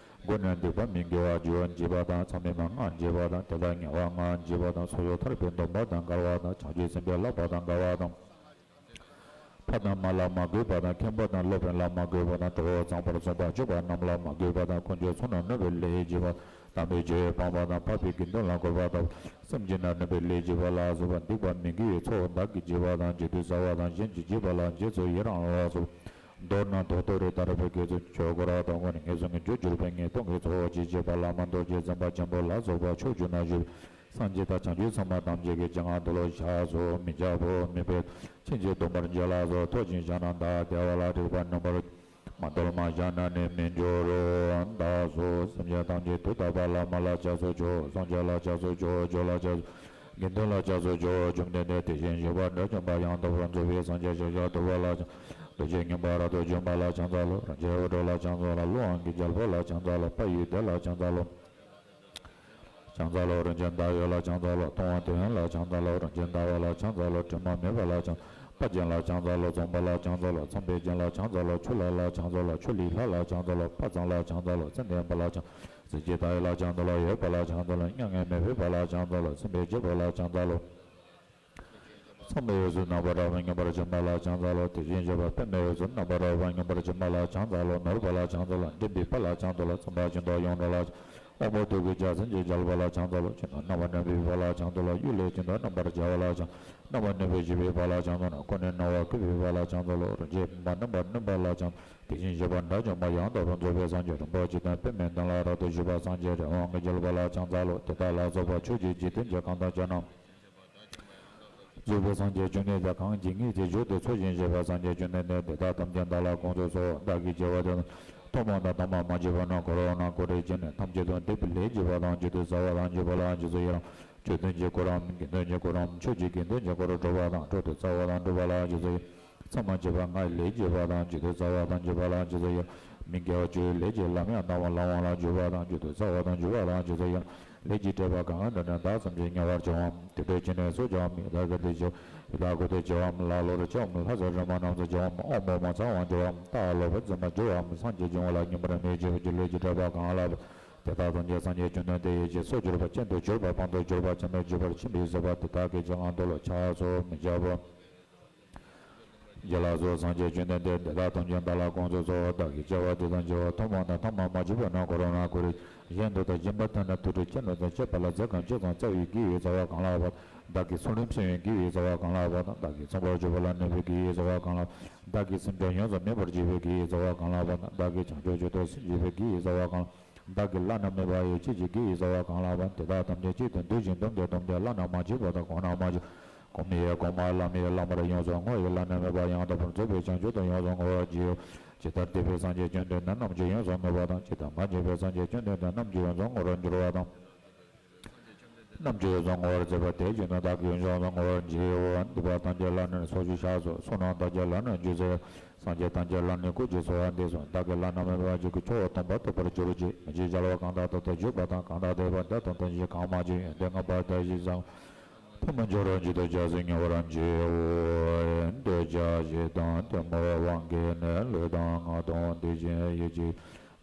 གསུམ་ནི་སྡིག་པ་མི་དགེ་བ་བཅུ་བགྱིས་པ་དང་། མཚམས་མེད་པ་ལྔ་བགྱིས་པ་དང་། དེ་དག་ཉེ་བ་ལྔ་བགྱིས་པ་དང་། སོ་སོ་ཐར་པའི་སྡོམ་པ་དང་འགལ་བ་དང་། བྱང་ཆུབ་སེམས་དཔའི་བསླབ་པ་དང་འགལ་བ་དང་། ཕ་དང་མ་ལ་མ་གུས་པ་དང་། མཁན་པོ་དང་སློབ་དཔོན་ལ་མ་གུས་པ་དང་། གྲོགས་བཟང་པོར་བཟུང་བ་སྤྱོད་པ་རྣམས་ལ་མ་གུས་པ་དང་། དཀོན་མཆོག་ཚོགས་རྣམས་གནོད་པའི་ལས་བགྱིས་པ་དང་། དམ་པའི་ཆོས་སྤང་བ་དང་། འཕགས་པའི་དགེ་འདུན་ལ་གུས་པ་དང་། སེམས་ཅན་རྣམས་གནོད་པའི་ལས་བགྱིས་པ་ལ་སོགས་པ་སྡིག་པ་མི་དགེ་བའི་ཚོགས་བདག་གིས་བགྱིས་པ་དང་། བགྱིད་དུ་སྩལ་བ་དང་། གཞན་གྱིས་བགྱིས་པ་ལ་རྗེས་སུ་ཡི་རང་ལ་སོགས་པ། མདོར་ན་མདོ་སྟོད་རི་ལྟར་བོད་སྐད་དུ་ཆོས་སྐོར་བ་དང་། དངོས་ནས་ངེས་བཟུང་གི་རྒྱུར་གྱུར་པའི་ངེས་སྟོང་གི་ཚོགས་ཀྱིས་བྱས་པ་བླ་མ་རྡོ་རྗེ་འཛིན་པ་ཆེན་པོ་ལ་སོགས་པ་ཕྱོགས་བཅུ་ན་བཞུགས་པའི་སངས་རྒྱས་དང་བྱང་ཆུབ་སེམས་དཔའ་ཐམས་ཅད་ཀྱི་སྤྱན་སྔར་འདི་ལོ་ཞགས་སུ་མི་འཆབ་བོ། མི་ཕོད། ཕྱིན་ཆད་སྡོམ་པར་འཇལ་ལ་སོགས་ཐོབ་ཅིང་བཞག་ན་བདག་བདེ་བ་ལ་རིག་པ་རྣམ་པར་མ་དོར་མ་བཞག་ན་ནི་མི་འགྱུར་རོ། བདག་སོགས་སེམས་ཅན་ཐམས་ཅད་དུས་རྟག་པར་བླ་མ་ལ་ཕྱག་འཚལ་ལོ། སངས་རྒྱས་ལ་ཕྱག་འཚལ་ལོ། ཆོས་ལ་ཕྱག་འཚལ་ལོ། དགེ་འདུན་ལ་ཕྱག་འཚལ་ལོ། བཅོམ་ལྡན་འདས་དེ་བཞིན་གཤེགས་པ་དགྲ་བཅོམ་པ་ཡང་དག་པར་རྫོགས་པའི་སངས་རྒྱས་ཤཱཀྱ་ཐུབ་པ་ལ་ཕྱག་འཚལ་ལོ། རྡོ་རྗེ་སྙིང་པོ་རབ་ཏུ་འཇོམས་པ་ལ་ཕྱག་འཚལ་ལོ། རིན་ཆེན་འུར་སྒྲོགས་ལ་ཕྱག་འཚལ་ལོ། ཀླུ་དབང་གི་རྒྱལ་པོ་ལ་ཕྱག་འཚལ་ལོ། དཔལ་ཡུལ་བདེ་ལ་ཕྱག་འཚལ་ལོ། ཕྱག་འཚལ་ལོ། རིན་ཆེན་ཟླ་འོད་ལ་ཕྱག་འཚལ་ལོ། མཐོང་བ་དོན་ཡོད་ལ་ཕྱག་འཚལ་ལོ། རིན་ཆེན་ཟླ་བ་ལ་ཕྱག་འཚལ་ལོ། དྲི་མ་མེད་པ་ལ་ཕྱག་དཔལ་ཅན་ལ་ཕྱག་འཚལ་ལོ། འཛོམས་པ་ལ་ཕྱག་འཚལ་ལོ། མཚམས་པའི་རྒྱན་ལ་ཕྱག་འཚལ་ལོ། ཆུ་ལྷ་ལ་ཕྱག་འཚལ་ལོ། ཆུ་ལྷའི་ལྷ་ལ་ཕྱག་འཚལ་ལོ། དཔལ་བཟང་ལ་ཕྱག་འཚལ་ལོ། ཙན་དན་དཔལ་ལ་ཕྱག་གཟི་བརྗིད་མཐའ་ཡས་ལ་ཕྱག་འཚལ་ལོ། འོད་དཔལ་ལ་ཕྱག་འཚལ་ལོ། མྱ་ངན་མེད་པའི་དཔལ་ལ་ཕྱག་འཚལ་ལོ། སེམས་དཔའི་སྤྱི་བོ་ལ་ཕྱག་འཚལ་ལོ། མཚམས་མེད་འོད་ཟེར་རྣམ་པར་རབ་མཉམ་པར་སྦྱིན་པ་ལ་ཕྱག་འཚལ་ལོ། དེ་བཞིན་གཤེགས་པ་པདྨའི་འོད་ཟེར་རྣམ་པར་རབ་མཉམ་པར་སྦྱིན་པ་ལ་ཕྱག་འཚལ་ལོ། ནོར་དཔལ་ལ་ཕྱག་འཚལ་ལོ། འདྲེན་པའི་དཔལ་ལ་ཕྱག་འཚལ་ལོ། སེམས་དཔའ་སྦྱིན་བདག་ཡོངས་གྲགས་ལ་ཕྱག་དབང་པོ་ཐུགས་ཀྱི་རྒྱལ་མཚན་གྱི་རྒྱལ་པོ་ལ་ཕྱག་འཚལ་ལོ། སྦྱིན་བདག་རྣམ་པར་གནོན་པའི་དཔལ་ལ་ཕྱག་འཚལ་ལོ། གཡུལ་ལས་སྦྱིན་བདག་རྣམ་པར་རྒྱལ་བ་ལ་ཕྱག་རྣམ་པར་གནོན་པའི་ཞི་བའི་དཔལ་ལ་ཕྱག་འཚལ་ལོ། ཀུན་ནས་སྣང་བ་བཀོད་པའི་དཔལ་ལ་ཕྱག་འཚལ་ལོ། རིན་ཆེན་བུམ་པ་རྣམ་པར་གནོན་པ་ལ་ཕྱག་དེ་བཞིན་གཤེགས་པ་དགྲ་བཅོམ་པ་ཡང་དག་པར་རྫོགས་པའི་སངས་རྒྱས་རིན་པོ་ཆེ་དང་། པདྨའི་གདན་ལ་རབ་ཏུ་བཞུགས་པ་སངས་རྒྱས་རི་དབང་གི་རྒྱལ་པོ་ལ་ཕྱག་འཚལ་ལོ། དེ་དག་ལ་སོགས་པ་ཕྱོགས་བཅུའི་འཇིག་རྟེན་གྱི་གང་དག་ཅག་རྣམས། རྫོགས་པའི་སངས་རྒྱས་བཅོམ་ལྡན་འདས་གང་ཇི་སྙེད་ཅིག་བཞུགས་ཏེ་འཚོ་ཞིང་གཞེས་པ་སངས་རྒྱས་བཅོམ་ལྡན་འདས་དེ་དག་ཐམས་ཅད་བདག་ལ་དགོངས་སུ་གསོལ། བདག་གིས་བགྱི་བ་དེ་དག་ཐོག་མ་དང་ཐ་མ་མ་མཆིས་པ་རྣམས་གོ་རོ་ན་གོ་རེ་བྱས་ནས་ཐམས་ཅད་དུ་བདེ་བའི་ལས་བགྱིས་པ་དང་། བགྱིད་དུ་སྩལ་བ་དང་། བགྱིས་པ་ལ་རྗེས་སུ་ཡི་རང་། ཆོས་ལྡན་གྱི་གོ་རམ། དགེ་འདུན་གྱི་གོ་རམ། ཆོས་ཀྱི་དགེ་འདུན་གྱི་གོ་རུ་གྲུབ་པ་དང་། གྲོགས་སུ་སྩལ་བ་དང་། སྒྲུབ་པ་ལ་རྗེས་སུ་ཡི། ཚད་མ་བྱས་པ་ལྔ་ཡི་ལས་བྱེད་པ་དང་། ཇི་ལྟར་རྩ་བ་དང་བརྒྱད་པ་ལ་ཇི་ལྟར་ཡང་མི་དགེ་བ་བཅུའི་ལས་ཀྱིས་ལམ་ཡང་དང་བ་ལམ་དབང་ལ་འཇུག་པ་དང་། ཇི་ལྟར་རྩ་བ་དང་བརྒྱད་པ་ལ་ཇི་ལྟར་ཡང་ལས་ཀྱི་སྒྲིབ་པ་གང་གང་དུ་ནི་བདག་ཙམ་གྱིས་ཉེ་བར་འབྱུང་བའམ། དེ་འདྲ་ཅི་ནས་སུ་བྱའམ། ཡི་དྭགས་ཀྱི་དེ་བྱའམ། ཡི་དྭགས་ཀྱི་དེ་བྱའམ། ལ་ལུ་རུ་བྱའམ། ལྷ་ཚེ་རིང་བ་རྣམས་སུ་བྱའམ། ཨོ་མོ་མ་ཚང་བར་འགྱུར་བའམ། རྟ་ལོག་པར་འཛིན་པར་འགྱུར་བའམ། སངས་རྒྱས་འབྱུང་བ་ལ་སྙོམས་པར་མི་འཇུག་པའི་ལས་ཀྱི་སྒྲིབ་པ་གང་ལ་བ། དེ་དག་ཐམས་ཅད་སངས་རྒྱས་བཅོམ་ལྡན་འདས་ཡིད་ཀྱིས་སུ་གྱུར་པ་ཅན་དུ་གྱུར་པ་དང་དུ་གྱུར་པ་ཅན་དུ་གྱུར་པར་ཤེས་པས་ཟེར་བ་དེ་དག་གིས་ཀྱང་དུ་ལ་ཆགས་སུ་མི་བྱ་བ། ཅི་ལགས་སོ། སངས་རྒྱས་བཅོམ་ལྡན་འདས་དེ་དག་ཐམས་ཅད་བདག་ལ་དགོངས་སུ་གསོལ། བདག་གིས་བྱ་བ་དེ་དང་བྱ་བ་ཐོག་མ་དང་ཐོག་མ་མ་མཆིས་པ་ན་འཁོར་བ་ན་འཁོར་བའི་གཞན་དུ་དང་སྦྱིན་པ་ཐོས་ན་ཐོས་གྲོལ་ཁྱད་པར་དང་བཅས་པ་ལ་མཛད་ཁམས་ཅི་ཙམ་རྩ་བའི་དགེ་བའི་རྩ་བ་གང་ལགས་པ། བདག་གིས་ཚུལ་ཁྲིམས་བསྲུང་བའི་དགེ་བའི་རྩ་བ་གང་ལགས་པ་དང་། བདག་གིས་ཚངས་པར་སྤྱོད་པ་ལ་གནོད་པའི་དགེ་བའི་རྩ་བ་གང་ལགས། བདག་གིས་སེམས་ཅན་ཡོངས་སུ་སྨིན་པར་བྱེད་པའི་དགེ་བའི་རྩ་བ་གང་ལགས་པ་དང་། བདག་གིས་བྱང་ཆུབ་མཆོག་ཏུ་སེམས་བསྐྱེད་པའི་དགེ་བའི་རྩ་བ་གང་ལགས། བདག་གིས་བླ་ན་མེད་པ་ཡི་ཆོས་ཀྱི་དགེ་བའི་རྩ་བ་གང་ལགས་པ། དེ་དག་ཐམས་ཅད་གཅིག་ཏུ་བསྡུས་ཤིང་བསྡོམས་ཏེ་བསྡོམས་ཏེ་བླ་ན་མ་མཆིས་པ་དང་གོང་ན་མ་མཆིས་པ། གོང་མའི་གོང་མ་བླ་མའི་བླ་མར་ཡོངས་སུ་བསྔོ་བའི་བླ་ན་མེད་པ་ཡང་དག་པར་རྫོགས་པའི་བྱང་ཆུབ་ཏུ་ཡོངས་སུ་བསྔོ་བར་བགྱིའོ། ཇི་ལྟར་འདས་པའི་སངས་རྒྱས་བཅོམ་ལྡན་འདས་རྣམས་ཀྱིས་ཡོངས་སུ་བསྔོས་པ་དང་། ཇི་ལྟར་མ་མཆིས་པའི་སངས་རྒྱས་བཅོམ་ལྡན་འདས་རྣམས་ཀྱིས་ཡོངས་སུ་བསྔོ་བར་འགྱུར་བ་དང་། རྣམས་ཀྱིས་ཡོངས་སུ་བསྔོ་བར་མཛད་པ་དེ་བཞིན་དུ་བདག་གིས་ཡོངས་སུ་བསྔོ་བར་བགྱིའོ། འདས་པ་ཐམས་ཅད་བླ་ན་མེད་པའི་ཚོགས་ཀྱི་ཞབས་སུ། བསོད་ནམས་ཐམས་ཅད་བླ་ན་མེད་པའི་རྒྱུ་ཚུལ། སངས་རྒྱས་ཐམས་ཅད་བླ་ན་མེད་པའི་སྐུ་གཅིག་གསོལ་བ་འདེབས་སོ། བདག་གིས་བླ་ན་མེད་པའི་རྒྱུ་ཀུན་ཆོག་སྟོན་པ་ཐོབ་པར་གྱུར་ཅིག། མི་ཕྱེད་རྒྱལ་བ་གང་དག་ཐོབ་ཏུ་གྱུར་པ་དང་། གང་དག་དེ་བས་འདས་དང་དེ་བཞིན་གང་མ་མཆིས་ཡོན་ཏན་མངོན་པར་དར་ཞིང་བཟང་ཐོག་མར་འགྱུར་བར་མཆིས་ཏེ་ཕྱག་འཚལ་ཉེ་བར་མཆིའོ། འདོད་ཆགས་ཞེ་སྡང་གཏི་མུག་དབང་གིས་ནི། ལུས་དང་ངག་དང་དེ་བཞིན་ཡིད་ཀྱིས།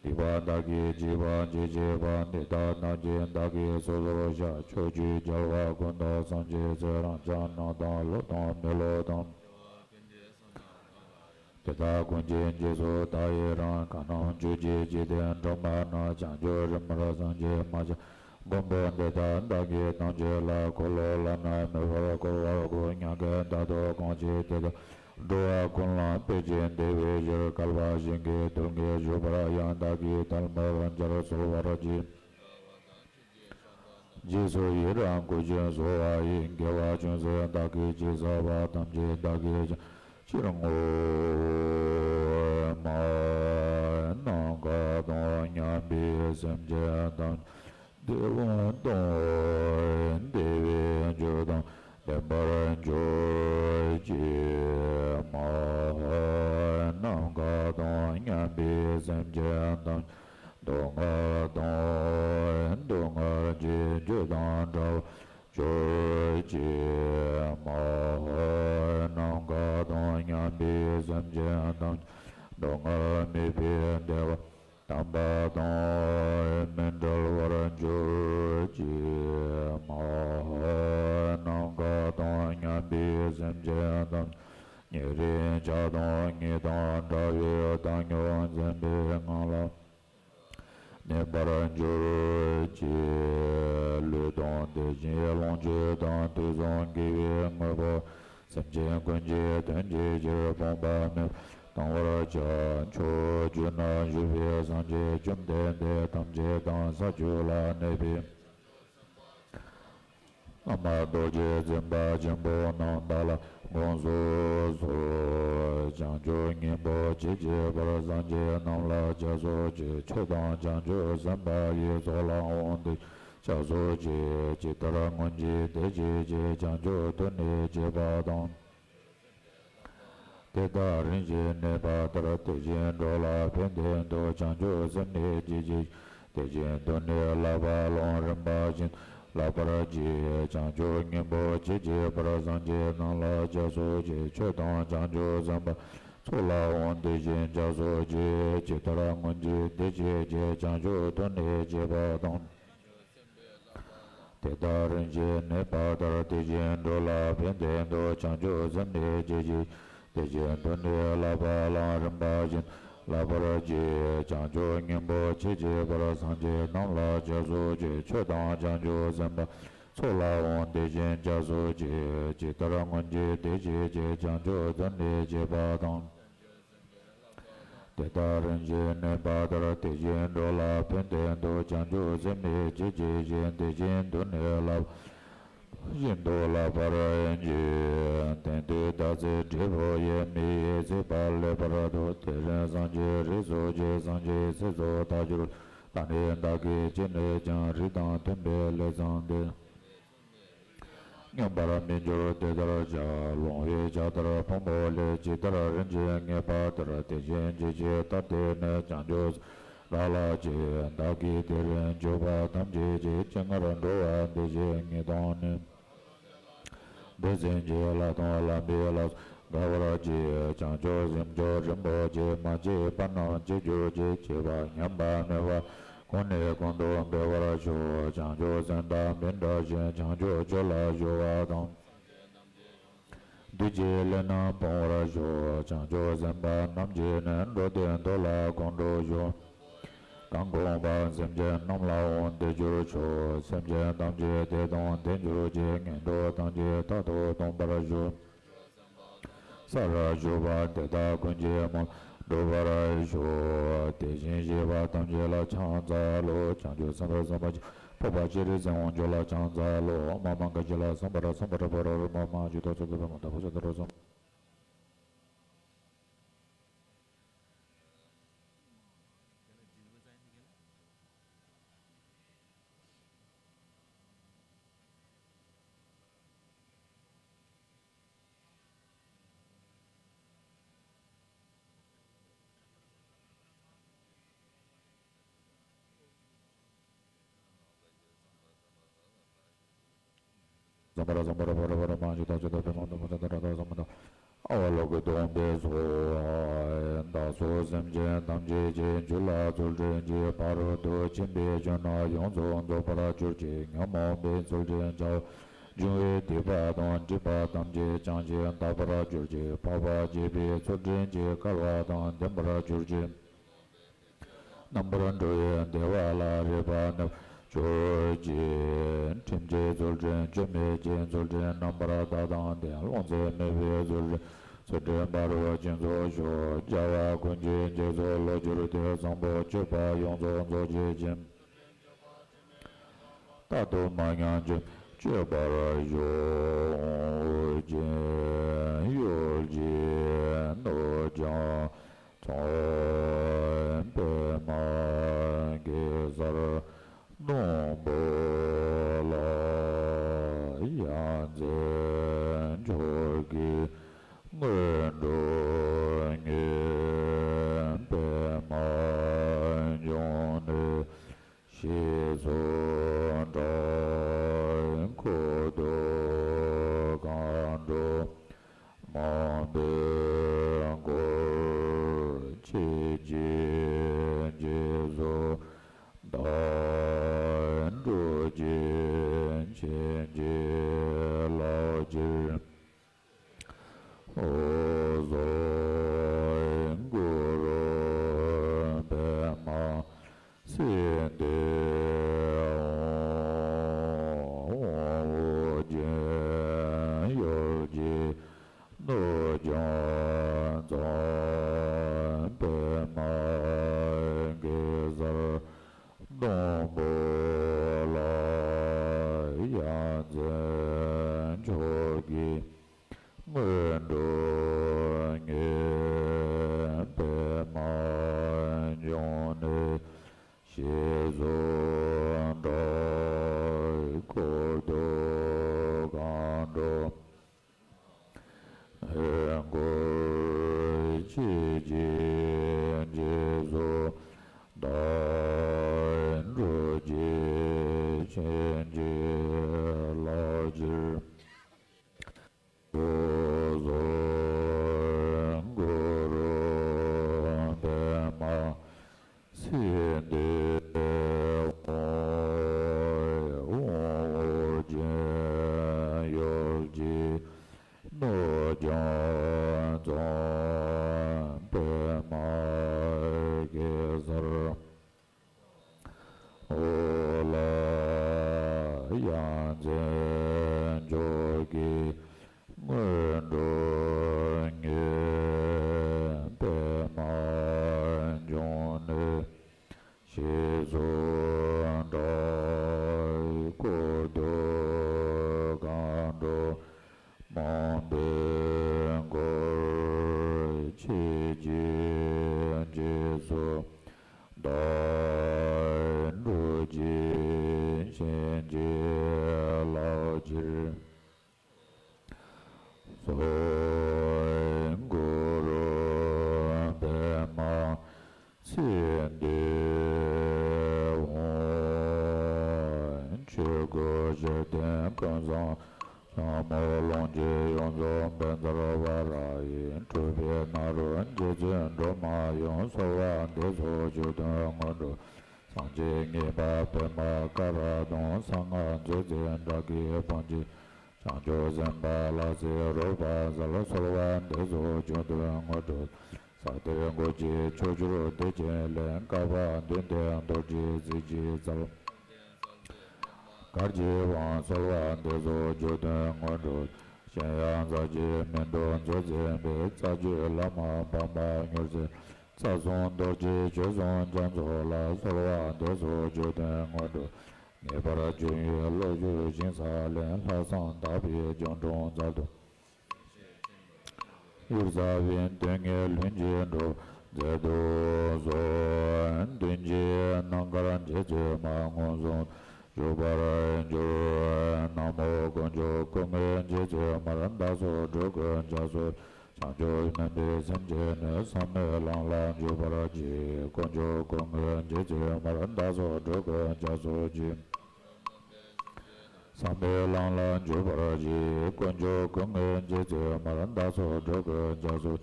སྡིག་པ་བདག་གིས་བགྱིས་པ་ཅི་མཆིས་པ། འདི་དག་ཐམས་ཅད་བདག་གིས་སོ་སོར་བཤགས། ཕྱོགས་བཅུའི་རྒྱལ་བ་ཀུན་ཏུ་སངས་རྒྱས་ཚེ་རིང་ཅན་རྣམས་དང་། སློབ་དང་མི་སློབ་དང་། དེ་དག་ཀུན་གྱི་རྗེས་སུ་བདག་ཡི་རང་། གང་རྣམས་ཆོས་ཀྱི་འཇིག་རྟེན་འགྲོ་མ་ན། བྱང་ཆུབ་རིམ་པར་སངས་རྒྱས་མ་ཆགས། མགོན་པོ་འདི་དག་བདག་གིས་ཐམས་ཅད་ལ། འཁོར་ལོ་བླ་ན་མེད་པར་བསྐོར་བར་བསྐུལ། མྱ་ངན་འདའ་སྟོན་གང་བྱེད་དེ་དག་འགྲོ་བ་ཀུན་ལ་ཕན་ཕྱིར་བདེ་བའི་ཕྱིར། བསྐལ་པ་ཞིང་གི་རྡུལ་སྙེད་བཞུགས་པར་ཡང་། བདག་གིས་ཐལ་མོ་སྦྱར་གསོལ་བར་བགྱི། རྗེས་སུ་ཡི་རང་བསྐུལ་ཞིང་གསོལ་བ་ཡི། དགེ་བ་ཅུང་ཟད་བདག་གིས་ཅི་བསགས་པ། ཐམས་ཅད་བདག་གིས་ཕྱིར་བསྔོ་བའི་སྨོན་ལམ། ནམ་མཁའ་དང་མཉམ་པའི་སེམས་ཅན་ཐམས་ཅད་བདེ་བ་དང་བདེ་བའི་རྒྱུ་དང་ལྡན་པར་གྱུར་ཅིག། ནམ་མཁའ་དང་མཉམ་པའི་སེམས་ཅན་ཐམས་ཅད་སྡུག་བསྔལ་དང་སྡུག་བསྔལ་གྱི་རྒྱུ་དང་བྲལ་བར་གྱུར་ཅིག། ནམ་མཁའ་དང་མཉམ་པའི་སེམས་ཅན་ཐམས་ཅད་སྡུག་བསྔལ་མེད་པའི་བདེ་བ་དམ་པ་དང་མི་འབྲལ་བར་གྱུར་ཅིག། ནམ་མཁའ་དང་མཉམ་པའི་སེམས་ཅན་ཐམས་ཅད་ཉེ་རིང་ཆགས་སྡང་གཉིས་དང་བྲལ་བའི་བདག་ཉིད་མཚན་དཔེའི་ངང་ལ་གནས་པར་གྱུར་ཅིག། ལུས་དང་དེ་བཞིན་ལོངས་སྤྱོད་དང་དུས་གསུམ་དགེ་བའི་དངོས་པོ་སེམས་ཅན་ཀུན་གྱི་དོན་བྱེད་ཕྱིར་ཕོངས་པ་མེད་པར་གཏང་བར་བྱ། ཕྱོགས་བཅུ་ན་བཞུགས་པའི་སངས་རྒྱས་བཅོམ་ལྡན་འདས་ཐམས་ཅད་དང་། ས་བཅུ་ལ་གནས་པའི་བླ་མ་རྡོ་རྗེ་འཛིན་པ་ཆེན་པོ་རྣམས་དག་ལ་དགོངས་སུ་གསོལ། བྱང་ཆུབ་སྙིང་པོ་ཇི་བཞིན་པར་སངས་རྒྱས་རྣམས་ལ་སྦྱར་སོ་ཅིག། ཆོས་དང་བྱང་ཆུབ་སེམས་དཔའ་ཡི་ཚོགས་ལའང་དེ་བཞིན་སྦྱར་སོ་ཅིག། ཇི་ལྟར་སྔོན་གྱི་དེ་བཞིན་བགྱིས། བྱང་ཆུབ་ཏུ་ནི་བགྱིས་པ་དང་། དེ་དག་རིམ་བཞིན་གནས་པ་ལྟར། དེ་བཞིན་འགྲོ་ལ་ཕན་བདེ་འདོད། བྱང་ཆུབ་སེམས་ནི་ཇི་བཞིན། དེ་བཞིན་དུ་ནི་བསླབ་པ་ལ་རིམ་པ་བཞིན་བསླབ་པར་བགྱི། བྱང་ཆུབ་སྙིང་པོ་ཇི་བཞིན་པར་སངས་རྒྱས་རྣམས་ལ་སྦྱར་སོ་ཅིག། ཆོས་དང་བྱང་ཆུབ་སེམས་དཔའི་ཚོགས་ལའང་དེ་བཞིན་སྦྱར་སོ་ཅིག། ཇི་ལྟར་སྔོན་གྱི་དེ་བཞིན་བགྱིས། བྱང་ཆུབ་ཏུ་ནི་བགྱིས་པ་དང་། དེ་དག་རིམ་བཞིན་གནས་པ་ལྟར། དེ་བཞིན་འགྲོ་ལ་ཕན་བདེ་འདོད། བྱང་ཆུབ་སེམས་ནི་ཇི་བཞིན། དེ་བཞིན་དུ་ནི་བསླབ་པ་ལ་རིམ་པ་བཞིན་བསླབ་པར་བགྱི། བྱང་ཆུབ་སྙིང་པོ་ཇི་བཞིན་པར་སངས་རྒྱས་རྣམས་ལ་སྦྱར་སོ་ཅིག། ཆོས་དང་བྱང་ཆུབ་སེམས་དཔའི་ཚོགས་ལའང་དེ་བཞིན་སྦྱར་སོ་ཅིག། ཇི་ལྟར་སྔོན་གྱི་དེ་བཞིན་བགྱིས། བྱང་ཆུབ་ཏུ་ནི་བགྱིས་པ་དང་། དེ་དག་རིམ་བཞིན་གནས་པ་ལྟར། དེ་བཞིན་འགྲོ་ལ་ཕན་བདེ་འདོད། བྱང་ཆུབ་སེམས་ནི་ཇི་བཞིན་བགྱིས། དེ་བཞིན་དུ་ནི་བསླབ་པ་བཞིན་དུ་བསླབ་པར་བགྱི། དེང་དུས་བདག་ཚེ་འབྲས་བུ་ཡི། མི་ཡི་ཚེ་བ་ལེགས་པར་ཐོབ། དེ་རིང་སངས་རྒྱས་རིགས་སུ་སྐྱེས། སངས་རྒྱས་ཚེ་སྲོག་དག་གྱུར། ད་ནི་བདག་གིས་ཅི་ནས་ཀྱང་། རིགས་དང་མཐུན་པའི་ལས་བསགས་ཏེ། མངོན་པར་མི་འགྱུར་དེ་ལྟར་བྱ། ལོང་བས་ཇི་ལྟར་ཕུང་པོ་ལས། ཇི་ལྟར་རིན་ཆེན་ངེས་པ་དེར། དེ་བཞིན་ཇི་ཞིག་ལྟར་བལྟས་ནས། བྱང་ཆུབ་སེམས་དཔའ་ལ་ཇི་བདག་གིས་དེ་རིང་བརྗོད་པ་ཐམས་ཅད་ཀྱིས། ཇི་སྙེད་འགྲོ་བ་འདི་ཞིག་ངེས་དང་ནི། འདི་ཚེ་ཇི་སླད་དང་སླ་བའི་ལས་སུ་དགའ་བར་བགྱི། བྱང་ཆུབ་སེམས་མཆོག་རིན་པོ་ཆེ། མ་སྐྱེས་པ་རྣམས་སྐྱེ་གྱུར་ཅིག། སྐྱེས་པ་ཉམས་པ་མེད་པར། གོང་ནས་གོང་དུ་འཕེལ་བར་ཤོག། བྱང་ཆུབ་སེམས་དཔའ་མི་འདྲ་ཞིང་། བྱང་ཆུབ་ཕྱོགས་ལ་སྤྱོད་པ་དང་། བདུད་ཀྱི་ལས་རྣམས་སྤོང་བར་ཤོག། བྱང་ཆུབ་སེམས་དཔའ་རྣམས་ཀྱིས་ནི། འགྲོ་དོན་མཐོ་ལ་གང་འགྲུབ་ཤོག། གང་གོམས་པ་སེམས་ཅན་རྣམས་ལའང་དེར་གྱུར་ཤོག། སེམས་ཅན་ཐམས་ཅད་དེ་དང་དེར་གྱུར་ཅིག། ངན་འགྲོ་ཐམས་ཅད་རྟག་ཏུ་སྟོངས་པར་ཤོག། ས་རུ་བཞུགས་པ་དེ་དག་ཀུན་གྱི་མོད་འགྲུབ་པར་ཤོག། དེ་བཞིན་གཤེགས་པ་ཐམས་ཅད་ལ་ཕྱག་འཚལ་ལོ། བྱང་ཆུབ་སེམས་དཔའ་སེམས་དཔའ་ཆེན་པོ། འཕགས་པ་སྤྱན་རས་གཟིགས་དབང་ཕྱུག་ལ་ཕྱག་འཚལ་ལོ། མ་མ་ག་ཤི་ལ་སམྦྷ་ར་སམྦྷ་ར་པ་ར་ར་མ་མ་ཇུ་ཏོ་ཙོ་ཏོ་པ་མ་ཏ་བུ་ཙོ་ཏ་རོ་ཙོ། ཙམ་པ་ར་ཙམ་པ་ར་པ་ར་པ་ར་མ་ཇུ་ཏ་ཇུ་ཏ་པེ་མ་ཏོ་མ་ཏ་ཏ་ར་ཏ་ཙམ་པ་ཏ། ཨ་བ་ལོ་ཀེ་སྟོང་པའི་ཚོགས། བདག་སོགས་སེམས་ཅན་ཐམས་ཅད་ཀྱི་རྒྱུད་ལ་ཚུལ་ཁྲིམས་ཀྱི་ཕ་རོལ་ཏུ་ཕྱིན་པའི་ཆོས་རྣམས་ཡོངས་སུ་རྫོགས་པར་གྱུར་ཅིག། ཉོན་མོངས་པའི་ཚུལ་ཁྲིམས་བྱ་བ་འབྱུང་བའི་སྡིག་པ་དང་སྒྲིབ་པ་ཐམས་ཅད་བྱང་ཞིང་དག་པར་གྱུར་ཅིག། འཕགས་པ་སྤྱོད་པའི་ཚུལ་ཁྲིམས་ཀྱི་སྐལ་བ་དང་ལྡན་པར་གྱུར་ཅིག། རྣམ་པར་གྲོལ་བའི་བདེ་བ་ལ་རེག་པ་ནི་གྱུར་ཅིག། ཁྲིམས་ཀྱི་ཚུལ་ཁྲིམས་སྐྱོན་མེད་ཅིང་། ཚུལ་ཁྲིམས་རྣམ་པར་དག་དང་ལྡན། རློམ་སེམས་མེད་པའི་ཚུལ་ཁྲིམས། ཚུལ་ཁྲིམས་ཕ་རོལ་ཕྱིན་སོགས་ཤོག། བྱ་བ་ཀུན་གྱི་རྗེས་སུ་བསླུ་གྱུར་ཏེ། བཟང་པོ་སྤྱོད་པ་ཡོངས་སུ་རྫོགས་བྱེད་ཅིང་། རྟག་ཏུ་མ་ཉམས་ཀྱང་སྤྱོད་པར་ཤོག། ཅི་ཡོད་ཀྱི་ནོར་ཀྱང་ཚངས་པའི་མ་གེ་སར་སྡོང་པོ་ལ། ཡ་མཚན་མཆོག་གི་སྔོན་འགྲོ་ངེས་པས་མ་བྱུང་ནས། ཞེས་སུ་གྲགས། འཁོར་དུ་གང་འགྲོ་མང་པོས་བསྐོར། ཁྱེད་ཀྱི་རྗེས་སུ་བདག་འགྲོ་གྱུར་ཅིག། ཁྱེད་ཀྱིས་བསླབ་ཕྱིར། འོད་སྲུང་གུ་རུ་པདྨ་སིདྡྷི་ཧཱུྃ། དབང་པོ་ཅན་ཡུལ་གྱི་ནོར་ཀྱང་ཚངས་པའི་མ་གེ་སར་སྡོང་པོ་ལ། ཡ་མཚན་མཆོག་གི་སྔོན་འགྲོ་ངེས་པས་མ་བྱུང་ནས། ཞེས་སུ་གྲགས། འཁོར་དུ་གང་འགྲོ་འཁོར། ཁྱེད་ཀྱི་རྗེས་སུ་བདག་འགྲོ་གྱུར་ཅིག། ཁྱེད་ཀྱིས་བསླབ་ཕྱིར། འོད་སྲུང་གུ་རུ་པདྨ་སིདྡྷི་ཧཱུྃ། དབང་པོ་ཅན་ཡུལ་གྱི་ནོར་ཀྱང་ཚངས་པའི་མ་གེ་སར། འོ་ལགས། ཡ་མཚན་མཆོག་གི་སྔོན་འགྲོ་ངེས་པས་མ་བྱུང་ནས། ཞེས་སུ་གྲགས། འཁོར་དུ་གང་འགྲོ་མང་པོས་བསྐོར། ཁྱེད་ཀྱི་རྗེས་སུ་བདག་འགྲོ་གྱུར་ཅིག། ཁྱེད་ཀྱིས་བསླབ་ཕྱིར། ཚེ་འདིའི་ཆོས་སྐུ་ཞིག་བསྟན་ཀུན་བཟང་། ལྷ་མོ་ལོངས་སྤྱོད་ཡོངས་རྫོགས་བཛྲ་ཝཱ་ར་ཧི། གྲུབ་པའི་ནཱ་རོ་རྗེ་བཙུན་སྒྲོལ་མ་ཡུམ། གསོལ་བ་འདེབས་སོ་བཅུད་དོན་དངོས་གྲུབ། སངས་རྒྱས་ངེས་པར་པདྨ་ཀ་ར་གདོང་། གསང་སྔགས་མཛོད་རྩེ་དགྲ་བགེགས་དཔུང་འཇོམས། བྱང་ཆུབ་སེམས་དཔའ་ལྷ་སྲིན་རོལ་པ་གསལ། གསོལ་བ་འདེབས་སོ་བཅུད་དོན་དངོས་གྲུབ། ས་གཏེར་སྒོ་འབྱེད་ཕྱོགས་བཅུར་བདེ་ཆེན་ལས། བསྐལ་པ་བདུན་བརྒྱའི་རྡོ་རྗེ་རྩེ་གཅིག་རྩལ། གར་གྱིས་དབང་གསོལ་བ་འདེབས་སོ་བཅུད་དོན་དངོས་གྲུབ། གཞན་ཡང་རྩ་བརྒྱུད་སྨིན་གྲོལ་མཛོད་འཛིན་པའི། རྩ་བརྒྱུད་བླ་མ་འཕགས་མ་མྱུར་མཛད། རྩ་གསུམ་རྡོ་རྗེ་ཆོས་སྲུང་རྒྱ་མཚོ་ལ། གསོལ་བ་འདེབས་སོ་བཅུད་དོན་དངོས་གྲུབ། ངེས་པར་འབྱུང་བའི་བློ་བཅུད་ཞིང་ས་ལེན། ལྷག་བསམ་དག་པའི་སྦྱོར་དྲུག་མཛད་དུ། གཡུར་ཟ་བའི་དོན་གཉེར་ལྷུན་གྱིས་གྲུབ་མཛད་དུ་གསོལ། མདུན་གྱི་ནམ་མཁར་རྗེ་བཙུན་མ་མངོན་སུམ་བཞུགས་པར་གྱུར། ན་མོ་དཀོན་མཆོག་སྐུ་དངོས་རྗེ་བཙུན་མར། བདག་སོགས་འགྲོ་ཀུན་རྒྱ་མཚོ། བྱང་ཆུབ་སྨོན་པའི་སེམས་ཅན་ནི། བསམ་མེད་ལམ་ལ་འཇུག་པར་བགྱི། དཀོན་མཆོག་སྐུ་དངོས་རྗེ་བཙུན་མར། བདག་སོགས་འགྲོ་ཀུན་རྒྱ་མཚོ་ཆེ། བསམ་པའི་ལམ་ལ་འཇུག་པར་བགྱི། དཀོན་མཆོག་སྐུ་དངོས་རྗེ་བཙུན་མར། བདག་སོགས་འགྲོ་ཀུན་རྒྱ་མཚོ།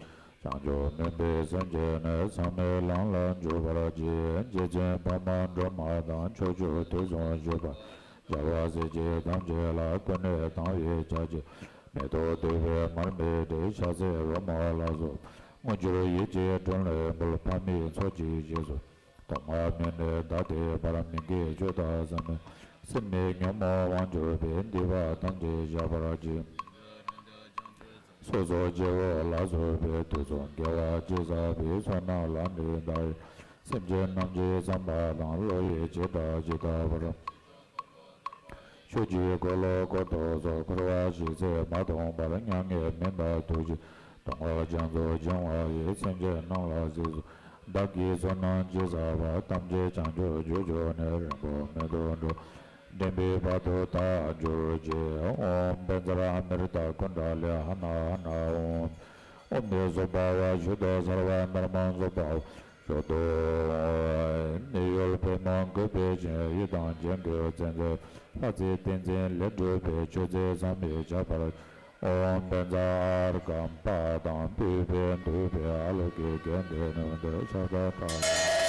བྱང་ཆུབ་སྨོན་པའི་སེམས་ཅན་ནི། བསམ་པའི་ལམ་ལ་འཇུག་པར་བགྱི། རྗེ་བཙུན་འཕགས་མ་སྒྲོལ་མ་དང་། ཕྱོགས་བཅུ་དུས་གསུམ་བཞུགས་པ། རྒྱལ་བ་སྲས་བཅས་ཐམས་ཅད་ལ། ཀུན་ནས་དང་བའི་ཕྱག་རྒྱ། མེ་ཏོག་བདུག་སྤོས་མར་མེ་སྤྲས། ཕྱག་འཚལ་རོལ་མོ་ལ་སོགས། དངོས་འབྱོར་ཡིད་ཀྱིས་དྲིན་ལན་འབུལ། དཔག་མེད་ཚོགས་ཀྱིས་རྗེས་སུ། ཐོག་མ་མེད་ནས་ད་ལྟའི་བར། མི་དགེ་བཅུ་དག་བསམ་མེད། སེམས་ནི་ཉོན་མོངས་དབང་གྱུར་པའི། སྡིག་པ་ཐམས་ཅད་བཤགས་པར་བགྱི། སོ་སོ་སྐྱེ་བོ་ལ་སོགས་པའི། དུས་གསུམ་དགེ་བ་ཅི་བསགས་པའི། བསོད་ནམས་ལ་ནི་བདག་གིས། སེམས་ཅན་རྣམས་ཀྱི་བསམ་པ་དང་། བསླུ་བའི་ཕྱིར་བདག་ཅི་བསགས་པར། ཆོས་ཀྱི་འཁོར་ལོ་བསྐོར་དུ་གསོལ། འཁོར་བ་ཞེས་ཚེ་མ་ཐུང་བར། མྱ་ངན་མི་འདའ་ཐུགས་རྗེས། གདུང་བ་རྒྱ་མཚོ་འབྱུང་བ་ཡི། སེམས་ཅན་རྣམས་ལ་གཟིགས་སུ། བདག་གིས་བསོད་ནམས་ཅི་བསགས་པ། ཐམས་ཅད་བྱང་ཆུབ་རྒྱུར་གྱུར་ནས། རིང་པོ་མི་ཐོགས་འགྲོ། འདྲེན་པའི་བར་དུ་བདག་གྱུར་ཅིག། ཨོཾ་བཛྲ་མི་ཏྲ་ཀུན་ཌ་ལི་ཧ་ན་ཧ་ན་ཨོཾ། ཨོཾ་ནི་སྭ་བྷཱ་ཝ་ཤུདྡྷ་སརྦ་དྷརྨ་སྭ་བྷཱ་ཝ་ཤུདྡྷོ། ནི་ཡོར་པདྨ་གུས་པས་བཞེངས། ཡི་དམ་ཅན་གྱི་བཙན་འཛུལ། ལྷ་རྫས་ཏིང་འཛིན་ལས་གྲུབ་པའི། མཆོད་རྫས་བསམ་ཡས་བྱ་བར། ཨོཾ་བཛྲ་ཨརྒྷཾ་པཱ་དཾ། སྤོས་པས་བདུག་པའི་ཨ་ལོ་ཀེ་གན་དྷེ་ནུ་དེ་ཕྱག་རྟ་བྲ།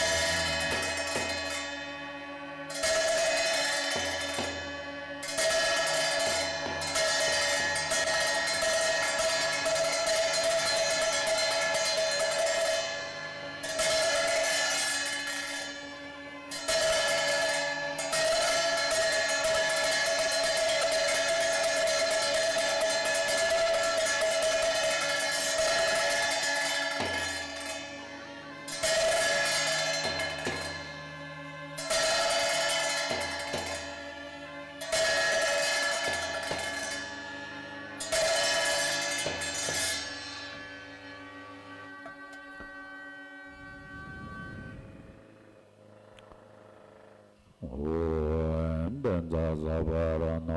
ཨོཾ་བཛྲ་སྭ་བྷཱ་རཏྣ་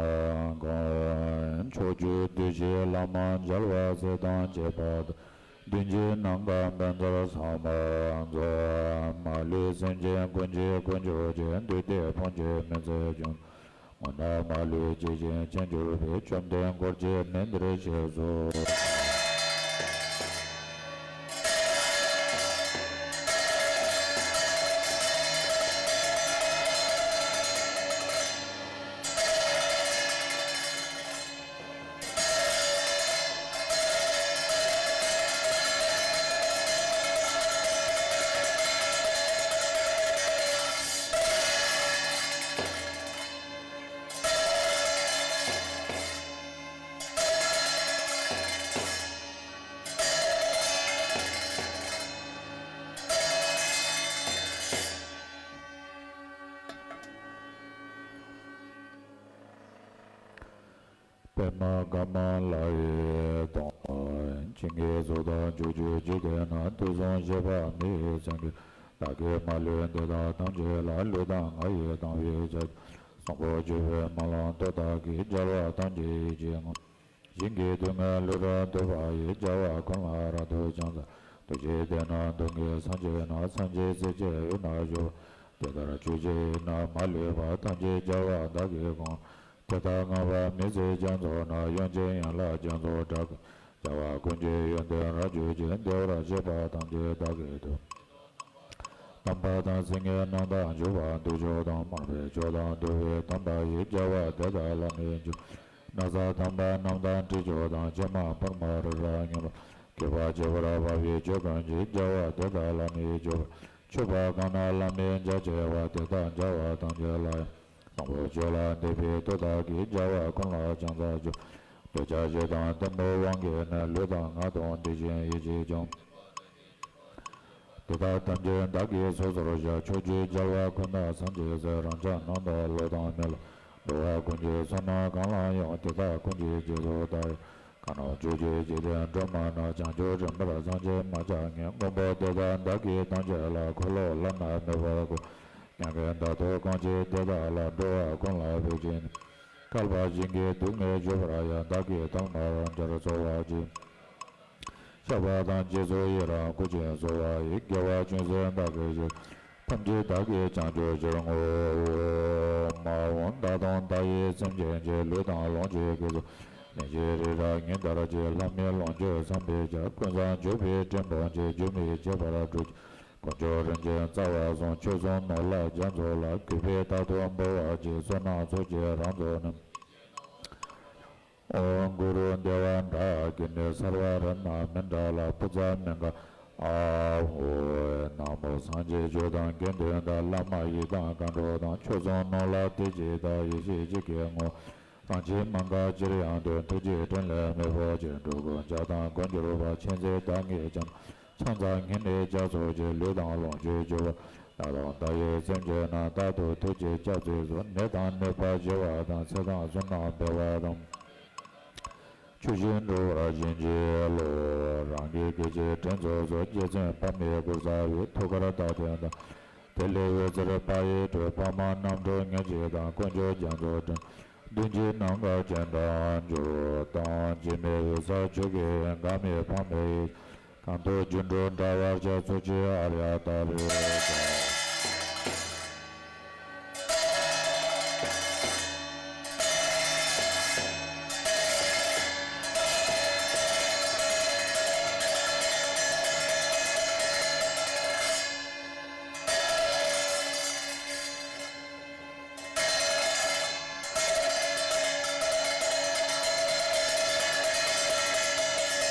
ཀཾ། ཕྱོགས་བཅུའི་བདུད་བཞིའི་ལྷ་མོ་རྒྱལ་བ་སྲས་དང་བཅས་པ་དང་། མདུན་གྱི་ནམ་མཁའ་བཛྲ་ས་མརྫ། མ་ལུས་སེམས་ཅན་ཀུན་གྱི་དཀོན་མཆོག་ཅན། བདུད་སྡེ་དཔུང་གི་མི་ཚེ་སྐྱོང་། མུན་ནག་མ་ལུས་ཇི་བཞིན་ཕྱིར་གྱུར་པའི། བཅོམ་ལྡན་འཁོར་བཅས་མི་འདིར་གཤེགས་སུ། པདྨ་དཀར་མོ་ལྷ་ཡི་གདུང་། ཇི་སྙེད་གཟུགས་དང་ཕྱོགས་བཅུའི་འཇིག་རྟེན་ན། དུས་གསུམ་གཤེགས་པ་མི་ཡི་སེང་གེ། བདག་གི་མ་ལུས་འདི་དག་ཐམས་ཅད་ལ། ལུས་དང་ངག་ཡིད་དང་བས་བྱ་སྟེ། བཟང་པོ་སྤྱོད་པའི་སྨོན་ལམ་མཐའ་དག་གིས། རྒྱལ་བ་ཐམས་ཅད་ཡིད་ཀྱིས་བསྔོ། ཞིང་གི་དུས་ངན་ལུས་རབ་ཐོབ་པ་ཡི། རྒྱལ་བ་ཀུན་ལ་རབ་ཏུ་ཕྱག་འཚལ། རྡོ་རྗེ་གདན་ན་སྟོང་གི་སངས་རྒྱས་ན། སངས་རྒྱས་སྲས་བཅས་དབུས་ན་བཞུགས། དེ་ལྟར་ཆོས་རྗེ་ཡི་ན་མ་ལུས་པ། ཐམས་ཅད་རྒྱལ་བ་བདག་གིས་དགོངས། དེ་ལྟར་མངའ་བ་མི་ཚེ་རྒྱ་མཚོ་ན། གཡོན་ཅན་ཡན་ལག་རྒྱ་མཚོ་བྲག་རྒྱལ་བ་ཀུན་གྱི་ཡོན་ཏན་རབ་བརྗོད་ཅིང་། བདེ་བར་གཤེགས་པ་ཐམས་ཅད་བདག་གིས་ཐུགས། དམ་པ་དང་སེང་གེ་རྣམས་དང་འཇུག་པ་འདུས་ཆོས་དང་། མར་པའི་ཆོས་དང་འདུལ་བའི་དམ་པ་ཡི། རྒྱལ་བ་དེ་དག་བླ་མའི་མཇུག་ན་བཟའ་དམ་པ་རྣམས་དང་དྲི་མཆོག་དང་། ཕྱེ་མ་ཕུར་མ་རི་རབ་སྙན་པ། མཁས་པ་ཁྱད་པར་འཕགས་པའི་ཆོས་ཀུན་གྱི། རྒྱལ་བ་དེ་དག་བླ་མའི་མཆོད་པ། མཆོད་པ་གང་རྣམས་བླ་མའི་རྒྱ་ཆེ་བ། དེ་དག་རྒྱལ་བ་ཐམས་ཅད་ལ་ཡང་། བཟང་པོ་སྤྱོད་ལ་འདུས་པའི་མཐུ་དག་གིས། རྒྱལ་བ་ཀུན་ལ་ཕྱག་འཚལ་ལོ། འདོད་ཆགས་ཞེ་སྡང་གཏི་མུག་དབང་གིས་ནི། ལུས་དང་ངག་དང་འདི་བཞིན་ཡིད་ཀྱིས་ཀྱང་། དེ་དག་ཐམས་ཅད་བདག་གིས་སོ་སོར་བཤགས། ཕྱོགས་བཅུའི་རྒྱལ་བ་ཀུན་དང་སངས་རྒྱས་སྲས། རང་ཅག་རྣམས་དང་སློབ་དང་མི་སློབ། འགྲོ་བ་ཀུན་གྱི་བསོད་ནམས་གང་ལ་ཡང་། དེ་དག་ཀུན་གྱི་རྗེས་སུ་བདག་ཡི། གང་རྣམས་ཕྱོགས་བཅུའི་འཇིག་རྟེན་སྒྲོན་མ་ན། བྱང་ཆུབ་རིམ་པར་སངས་རྒྱས་མ་ཆགས་ངེས། མགོན་པོ་དེ་དག་བདག་གིས་ཐམས་ཅད་ལ། འཁོར་ལོ་བླ་ན་མེད་པར་བསྐོར། མྱ་ངན་འདའ་སྟོན་གང་བྱེད་དེ་དག་ལ། འགྲོ་བ་ཀུན་ལ་བོད་ཅིག་ནི། བསྐལ་པ་ཞིང་གི་སྡུག་བསྔལ་སྤྱོད་པར་ཡང་། བདག་གིས་ཐོག་མར་སྦྱོར་རྩོལ་བར་བགྱི། བཤགས་པ་དང་རྗེས་སུ་ཡི་རང་བསྐུལ་ཞིང་གསོལ་བ་ཡི། དགེ་བ་ཅུང་ཟད་བདག་གིས་བྱས། ཐམས་ཅད་བདག་གིས་བྱང་ཆུབ་ཕྱིར་བསྔོའོ། མ་འོངས་བདག་དང་བདག་ཡི་སེམས་ཅན་གྱི། ལུས་དང་ལོངས་སྤྱོད་དགེ་ཚུལ། ལན་ཅིག་རི་རབ་ཉི་ལྟར་གྱིས། ལྷ་མིའི་ལོངས་སྤྱོད་བསམ་པའི་ཕྱིར། ཀུན་བཟང་སྤྱོད་པའི་དྲིན་ཕོག་ཅིང་། རྒྱུ་མེད་བྱེད་པར་སྤྲོ་ཅིང་། དཀོན་མཆོག་རིན་ཆེན་རྩ་བ་གསུམ། ཆོས་གསུམ་ནོར་ལྷ་རྒྱ་མཚོ་ལ། གུས་པས་རྟག་ཏུ་འབུལ་བར་བགྱི། བསོད་ནམས་ཚོགས་ཀྱིས་རང་ཚོགས་ནི། ཨོཾ་གུ་རུ་བདེ་བ་འདྲ་གིས་ནི། སརྦ་རཏྣ་མཎྜ་ལ། བུ་ཚ་མི་འགག་ཨ་ཧོ། ན་མོ། སངས་རྒྱས་ཆོས་དང་དགེ་འདུན་དང་། བླ་མ་ཡི་དམ་མཁའ་འགྲོ་དང་། ཆོས་གསུམ་ནོར་ལྷ་དེ་གཅིག་དང་། ཡེ་ཤེས་གཅིག་གི་ངོ་བོ། རང་བཞིན་མ་འགགས་ཅིར་ཡང་དུ། ཐུགས་རྗེའི་ཕྲིན་ལས་མི་འཕོ་ཅིག་འགྲོ་ཀུན་བྱང་དང་མགོན་གྱུར་པ། མཁྱེན་བརྩེ་དག་གིས་བྱམས། ཕྱག་འཚལ་སྙིང་ནས་ཕྱག་འཚལ་ཅིང་། ལུས་དང་ལོངས་སྤྱོད་འབྱོར་བ། བདག་དང་བདག་ཡི་སེམས་ཅན་རྣམས། རྟག་ཏུ་ཐུགས་རྗེས་སྐྱབས་སུ་གསོལ། ནད་དང་ནད་པ་ཞི་བ་དང་། ཚེ་དང་བསོད་ནམས་འཕེལ་བ་དང་། ཆོས་བཞིན་འགྲོ་བར་བྱིན་གྱིས་རློབས། རང་གི་དགེ་བྱས་དྲིན་གཟོ་གསོལ། རྗེ་བཙུན་པདྨའི་གུར་ས་འོད། ཐུགས་ཀར་རྟགས་བརྟན་དང་། ཐིག་ལེ་འོད་ཟེར་དཔལ་ཡུལ་སྤྲོས། པདྨ་རྣམ་འཕྲུལ་ཉེར་གཅིག་དང་། དཀོན་མཆོག་རྒྱ་མཚོ་དྲིལ། བདུན་གྱི་ནམ་མཁའ་སྤྱན་དྲངས་གྱུར་ཏོ། འཇིགས་མེད་འོད་གསལ་ཆོས་ཀྱི་དབྱིངས། འགག་མེད་ཕ་མེས་ཡེ་ཤེས། གང་དུ་སྒྱུ་འཕྲུལ་འདྲ་བར་ཤར། ཚོགས་ཀྱི་ཨཱརྱ་ཏ་རེ།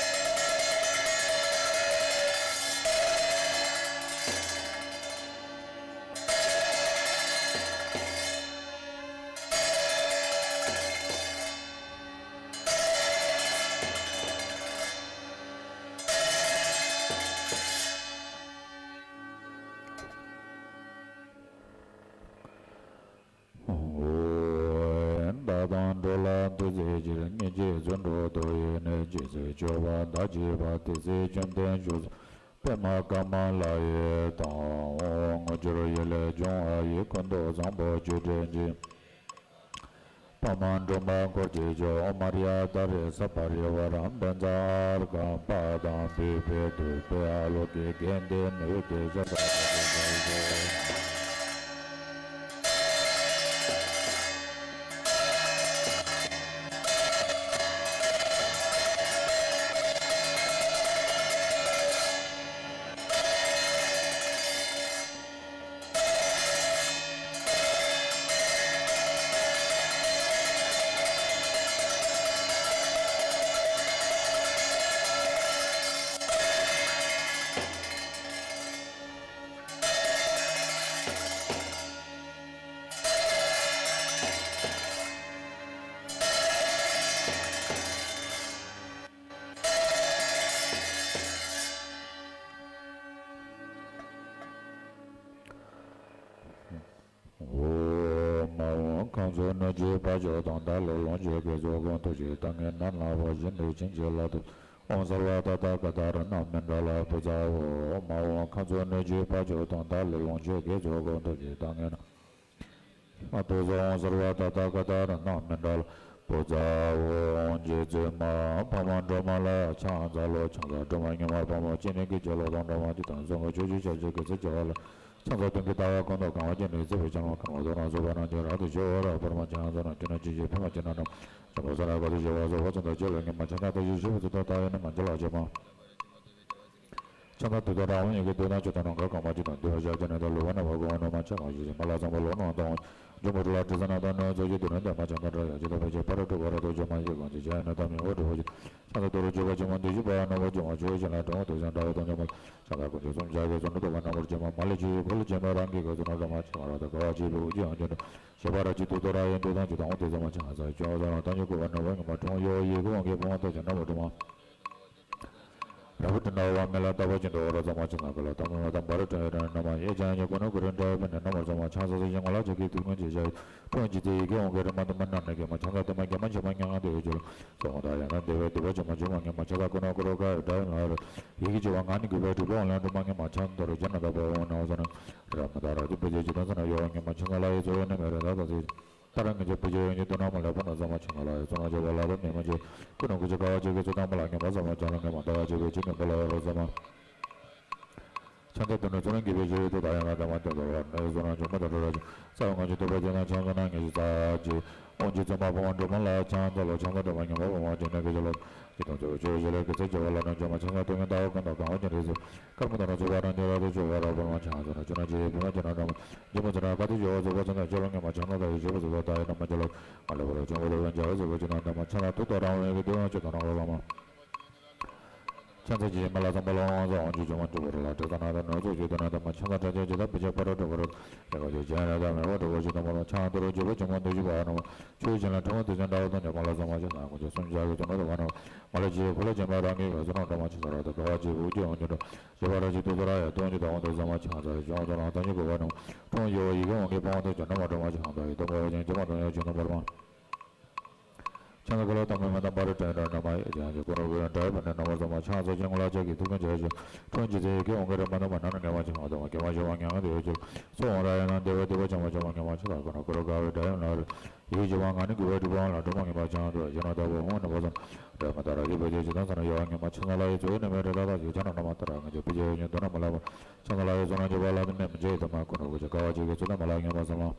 བདག་དང་འགྲོ་ལ་འདུ་བྱེད་ཕྱིར། སྙིང་རྗེའི་བརྩོན་འགྲུས་རྡོ་ཡི་ནི། ཇི་སྲིད་སྤྱོད་པ་བདག་བགྱིས་པ། དེ་སྲིད་བཅོམ་ལྡན་བཞུགས་སུ། པདྨ་ཀ་མ་ལ་ཡི་དང་། དངོས་འབྱོར་ཡིད་ལས་འབྱུང་བ་ཡི། ཀུན་ཏུ་བཟང་པོ་སྤྱོད་འབྲས་ཀྱི། པདྨ་འབྲུམ་པ་འཁོར་བཅས་ཀྱི། ཨོཾ་ཨཱརྱ་ཏཱ་རེ་སརྦ་རི་ཝཱ་ར་བཛྲ་ཨརྒྷ་པཱ་དཾ་བིར་བྷེ་ཏུར་བྷེ་ཨ་ལོ་ཀེ་གནྡྷེ་ནཻ་ཝི་དྱེ་ཤ་ས་ཏྭ་ཏེ་ས་ཡེ། ཨོཾ་ཨཱཿཧཱུྃ། ཁམས་གསུམ་སྣོད་བཅུད་དཔལ་མཆོག་དང་། བདག་ལུས་ལོངས་སྤྱོད་དགེ་ཚོགས་ཀུན། ཐུགས་རྗེས་བདག་ཉིད་ནམ་ལ་བ། བཞིན་དུ་བྱིན་གྱིས་བརླབ་ཏུ། ཨོཾ་སརྦ་ཏ་ཐཱ་ག་ཏ་རཏྣ་མཎྜ་ལ་བཛྲ། ཨོཾ་ཨཱཿཧཱུྃ། ཁམས་གསུམ་སྣོད་བཅུད་དཔལ་མཆོག་དང་། བདག་ལུས་ལོངས་སྤྱོད་དགེ་ཚོགས་ཀུན། ཐུགས་རྗེས་བདག་ཉིད་ནམ་ལ་བ། ཐུགས་སུ་ཨོཾ་སརྦ་ཏ་ཐཱ་ག་ཏ་རཏྣ་མཎྜ་ལ། བུ་ཚ་འོང་རྗེ་བཙུན་མ་འཕགས་མ་སྒྲོལ་མ་ལ་ཕྱག་འཚལ་ལོ། ཕྱག་འཚལ་སྒྲོལ་མ་མྱུར་མ་འཕགས་མ་སྤྱན་ནི་གི་རྒྱལ་ལོ་དང་འགྲོ་མ་ཅི་དང་གསུང་གི་ཆོས་ཀྱི་ཞལ་བྱེད་ཀྱི་ཚིག་བྱེ་བ་ལ། ཕྱག་འཚལ་དོན་གྱི་ལྟ་བ་ཀུན་ཏུ་གང་བ་ཅན་ནི་རྩེ་བའི་བྱང་བ་གང་བ་དོ་ན་སོ་བ་ན་ཅི་ར་དུ་ཞི་བ་ར་བར་མ་ཅང་ཚོ་ན་ཅི་ན་ཅི་ཞིག་ཕི་མ་ཅི་ན་ནམ་ཅི་མ་ས་ན་ག་དུ་ཞི་བ་སོ་བ་ཚོ་ན་ཅི་ལ་ངེས་མ་ཆ་ན་ད་ཞི་ཞི་བ་ཚོ་ད་ད་ཡ་ན་མ་ཅི་ལ་ཅི་མ། ཆང་ད་དུ་ད་རང་ཡི་གེ་དུ་ན་ཆུ་ད་ནང་ག་གང་མ་ཅི་དང་དུ་བ་ཞག་ཅི་ན་ད་ལུ་བ་ན་བ་གོ་བ་ནོ་མ་ཆ་མ་ཞི་ཞི་མ་ལ་ཚང་པ་ལོ་ནོ་དང་། འཇུ་མ་རུ་ལ་དྲི་ས་ན་ད་ནོ་ཚོ་ཞི་དུ་ན་ད་མ་ཆང་ད་འདྲ་ཡ་ཅི་ད་བེ་ཅི་པ་ར་དུ་བ་ར་དུ་ཇོ་མ་ཡི་གང་ཅི་ཇ་ཡ་ན་ད་མི་འོ་དུ་བ་ཞི། ཆང་ད་དུ་རུ་ཇོ་བ་ཇོ་མ་དུ་ཞི་པ་ནོ་བ་ཇོ་མ་ཇོ་ཞི་ན་དྲང་བ་དུ་ཞང་འདྲ་བ་དང་ཇོ་མ། ཆང་ད་ཀུན་ཇོ་སུམ་ཇ་གི་ཚོ་ནུ་དུ་བ་ན་མར་ཇི་མ་མ་ལི་ཇི་ཡུ་ཕུ་ལི་ཇི་མ་རང་གི་ག་ཚོ་ན་འདྲ་མ་ཆང་ར་ད་ག་བ་ཇི་བུ་ཇི་ཡང་ཇི་འདྲ། ཞེས་པ་ར་ཅི་ཏུ་ཏུ་ར་ཡན་ཏུ་དང་ཅི་དང་ཏེ་ཚ་མ་ཆང་ས་ཅོ་ཟ་ན་ད་ཉུ་ཀུ་བ་ན་བ་ཉུ་མ་ཁྲོང་ཡོ་ཡི་གུ་བང་གི་བང་ཏོ་ཅ་ན་བ་དུ་མ། ར་བུ་ཏི་ན་བ་མེ་ལ་ཏ་བ་ཅི་འདོ་བ་ར་ཚ་མ་ཆི་ན་ག་ལ་ཏ་མ་མ་ཏ་བ་ར་ཏྲ་ཡ་ན་མ་ཡེ་ཅང་ཉུ་ཀུ་ན་ཀུ་ར་འདྲ་བ་ན་ན་མ་ཚ་མ་ཆང་ས་ས་ཡེ་ང་ལ་ཅི་གི་ཏུ་ང་ཅི་ཞ་ཁྲོང་ཅི་ཏེ་ཡི་གེ་བང་གི་ར་མ་ཏུ་མ་ན་ན་གི་མ་ཆང་ས་ཏུ་མ་གི་མ་ཆི་མ་ཉ་ང་ཏེ་ཡོ་ཅི་ལ་ཚ་མ་ཏ་ཡ་ན་ཏེ་བ་ཏུ་བ་ཆི་མ་ཆི་མ་ཉ་མ་ཆ་ད་ཀུ་ན་ཀུ་ར་ག་ཡ་འདྲ་ཡ་ན་ར་ཡི་གེ་ཅི་བ་ང་ནི་གུ་བ་ཏུ་བ་ལ་ཏུ་མ་ཉ་མ་ཆང་ཏོ་ར་ཅ་ན་ཏ་བ་བ་ན་བ་ས་ན། ར་མ་ད་ར་ཏི་པ་ཇེ་ཇི་ཏ་ས་ན་ཡོ་ཉི་མ་ཆ་ང་ལ་ཡེ་ཚོ་ཡེ་ནི་མེ་རེ་ད་ད་ཟེ། ད་ར་ངེ་ཇེ་པ་ཇེ་ཡོ་ཉི་ཏུ་ན་མ་ལ་པ་ན་ས་མ་ཆ་ང་ལ་ཡེ་ཚོ་ན་ཇེ་བ་ལ་ད་མེ་མ་ཇེ། ཀུ་ན་ཀུ་ཇེ་ཀ་བ་ཇེ་གེ་ཚོ་ད་མ་ལ་ཉི་མ་ས་མ་ཇ་ལ་ཉི་མ་ད་ཡ་ཇེ་བེ་ཇེ་ཉི་མ་ལ་ཡོ་ར་ས་མ། ཆ་ད་ཏུ་ན་ཚོ་ན་གེ་བེ་ཇེ་ཡོ་ཏུ་ད་ཡ་ན་ད་མ་ཏུ་ད་ར་ན་ཡོ་ཚོ་ན་ཇོ་མ་ད་ར་ར་ཇེ། ས་ཡོ་ང་ཇེ་ཏུ་པ་ཇེ་ན་ཆ་ང་ན་ངེ་ཇེ་ས་ཇེ། འོང་ཇེ་ཚོ་མ་པ་མ་འགྲོ་མ་ལ་ཆང་ད་ལོ་ཆང་ད་འགྲོ་མ་ཉི་མ་པ་མ་ཇེ་ན་གེ་ཇེ་ལོ། ཀྱི་དང་ཚོ་ཆོས་ཞི་ལ་ཀི་ཚེ་སྐྱེ་བ་ལ་ནང་འཇོག་མ་ཆང་ས་སྟོན་ངན་ཟླ་བ་ཀུན་དང་གང་བ་ཅན་རེ་ཟུ། སྐར་མ་དང་ན་ཚོ་བ་རང་ཉེ་ར་དུ་ཆོ་བ་ར་བར་མ་ཆང་ས་ན་ཆོ་ན་ཇེ་ཡེ་བུ་མ་ཅན་ན་འདྲ་མ། ཇི་མ་ཚེ་ན་ཀ་དུ་ཞོ་བ་ཟུ་བ་ཚེ་ན་ཆོ་ལ་ངན་མ་ཆང་ན་ད་ཡེ་ཞེ་བ་ཟུ་བ་ད་ཡེ་ན་མ་ཅ་ལ། ང་ལ་བ་ར་ཆོ་བ་ལ་བན་ཇ་བ་ཟུ་བ་ཅན་ན་འདྲ་མ་ཆང་ན་དུ་ད་རང་བ་ཡེ་གི་དུ་ཡང་ཆོ་ད་རང་བ་ལ་མ། ཆང་ས་ཇི་མ་ལ་ཚང་པ་ལ་ཝང་ཟ་ཝང་ཇུ་ཇུ་མ་ཇུ་བ་ར་ལ་དྲི་ད་ན་ད་ན་ཚོ་ཇུ་ད་ན་ད་མ་ཆང་ས་དྲ་ཇ་ཇི་ད་པི་ཇ་པ་ར་དྲ་བ་ར། ཡ་ག་ཇ་ཇ་ན་ད་མེ་བ་དྲ་བ་ཇི་ད་མ་ར་ཆང་དུ་ར་ཇུ་བ་ཇུ་མ་དུ་ཇུ་བ་ན་མ། ཆོས་ཅན་ལ་ཕྲེང་བ་དེ་ཅན་འདྲ་བ་དང་ཉམས་པ་ལ་བཟང་བ་ཅན་ན་ཀུན་ཆ་གསུམ་བཞག་གི་དོན་དུ་བ་ན། མ་ལ་ཇི་ཡོད་ཕུ་ལ་ཅན་པ་རང་གི་བ་ཟུ་ན་འདྲ་མ་ཆེ་ས་ར་དུ་ག་བ་ཇི་བུ་ཇི་ཡོང་ཇི་འདྲ། ཇི་བ་ར་ཇི་དུ་དུ་ར་ཡ་དོན་ཇི་དང་དུ་བཟང་བ་ཆང་ས་ཇོང་དུ་ན་ད་ཉི་གུ་བ་ན། ཁྲོང་ཡོ་ཡི་གེ་འོང་གི་པང་དུ་ཇོ་ན་མ་འདྲ་མ་ཆང་ད་ཡི་དུ་མ་བ་ཅན་ཇི་མ་དང་ཡ་ཇི་ན་བར་མ། ཆང་ས་ག་ལ་དང་མི་མ་དང་པ་རི་ཏྲེན་ར་ན་མ་ཡ་ཇང་ཇི་ཀུ་ར་གུ་ཡ་འདྲ་བ་ན་ན་བ་ཟ་མ་ཆང་ས་ཇི་ངུ་ལ་ཇ་གི་དུ་ཀུན་ཇ་ཇི། ཁྲོང་ཇི་ཟེ་ཡི་གེ་འོང་གི་ར་མ་དང་མ་ན་ན་ངེ་མ་ཆང་ད་མ་གེ་མ་ཇི་བ་ངེ་ང་དེ་ཡོ་ཇི། སོ་འོང་ར་ཡ་ན་དེ་བ་དེ་བ་ཆང་མ་ཆང་མ་ངེ་མ་ཆ་ད་ཀུ་ན་ཀུ་ར་ག་བ་འདྲ་ཡ་ན་ར། ཡིད་ཀྱི་དབང་ང་ནི་དགུ་བའི་སྒྲིབ་པ་ལ་སྒྲོལ་མ་ངེས་པར་བྱང་དུ་ཡོད་ན་ལྟ་བུ་འོང་ནི་བ་ཙམ། རེ་མ་ད་ར་ཡི་བ་ཇེ་ཇི་དང་ས་ན་ཡོ་བ་ངེས་མ་ཆ་ས་ལ་ཡི་ཚོ་ཡི་ནི་མེ་རེ་ད་ད་ཇི་ཆ་ན་ན་མ་ད་ར་ང་ཇོ་པི་ཇེ་ཡོ་ཉི་དོ་ན་མ་ལ་བ། ཆ་ས་ལ་ཡི་ཚོ་ན་ཇི་བ་ལ་དི་མེ་མ་ཇེ་ཡི་དོ་མ་ཁོ་ན་བུ་ཇེ་ཀ་བ་ཇེ་གི་ཚོ་ན་མ་ལ་ངེས་པ་ས་ལ།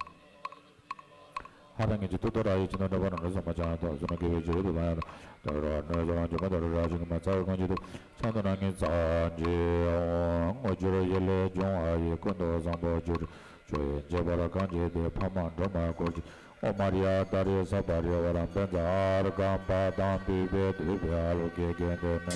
ཧ་ད་ངེས་ཇི་ཏུ་ཏུ་ར་ཡི་ཆི་ན་འདྲ་བ་ན་ར་ས་མ་ཅང་དོ་ཟུ་ན་གེ་བེ་ཇེ་ཡི་དོ་ད་ཡ་ད་ར་ནོ་ཡ་ཟ་ན་ཇོ་མ་ད་ར་ར་ཇི་ངེས་མ་ཚ་ཡི་ཁོང་ཇི་དུ། ཆང་དུ་ན་ངེས་ཙང་ཇི་འོང་ངོ་ཇི་ར་ཡི་ལེ་ཇོང་ཨ་ཡི་ཀུན་ཏུ་བཟང་པོ་ཇི་ར། ཆོས་ཡི་འཇིགས་པར་གང་བྱེད་དེ། འཕགས་མ་སྒྲོལ་མ་སྐུར་གྱིས། ཨོཾ་ཨཱརྱ་ཏཱ་རེ་སརྦ་རི་ཝཱ་ར་བཛྲ་ཨརྒྷཾ་པཱ་དཾ་བི་བྷེ་ཏུ་བྷེ་ཨ་ལོ་ཀེ་གནྡྷེ་ནི།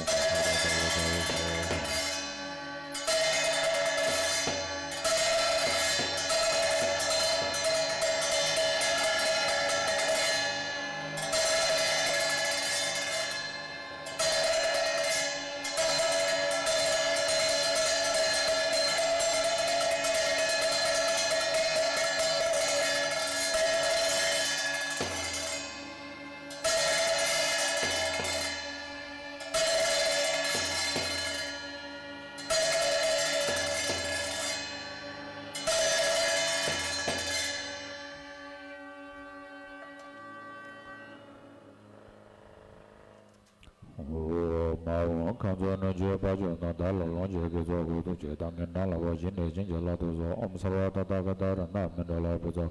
ཨོཾ་ཨཱཿཧཱུྃ། ཁམས་གསུམ་གནོད་སྦྱིན་བར་ཆད་དང་། བདག་ལ་ལོངས་སྤྱོད་བགེགས་ཚོགས་ཀུན། ཐུགས་བསྐྱེད་བཏང་སྙོམས་ནམ་ལ་བབས། ཞི་གནས་བྱིན་གྱིས་བརླབ་ཏུ་གསོལ། ཨོཾ་སརྦ་ཏ་ཐཱ་ག་ཏ་རཏྣ་མཎྜལ་པུཥྤ། ཨོཾ་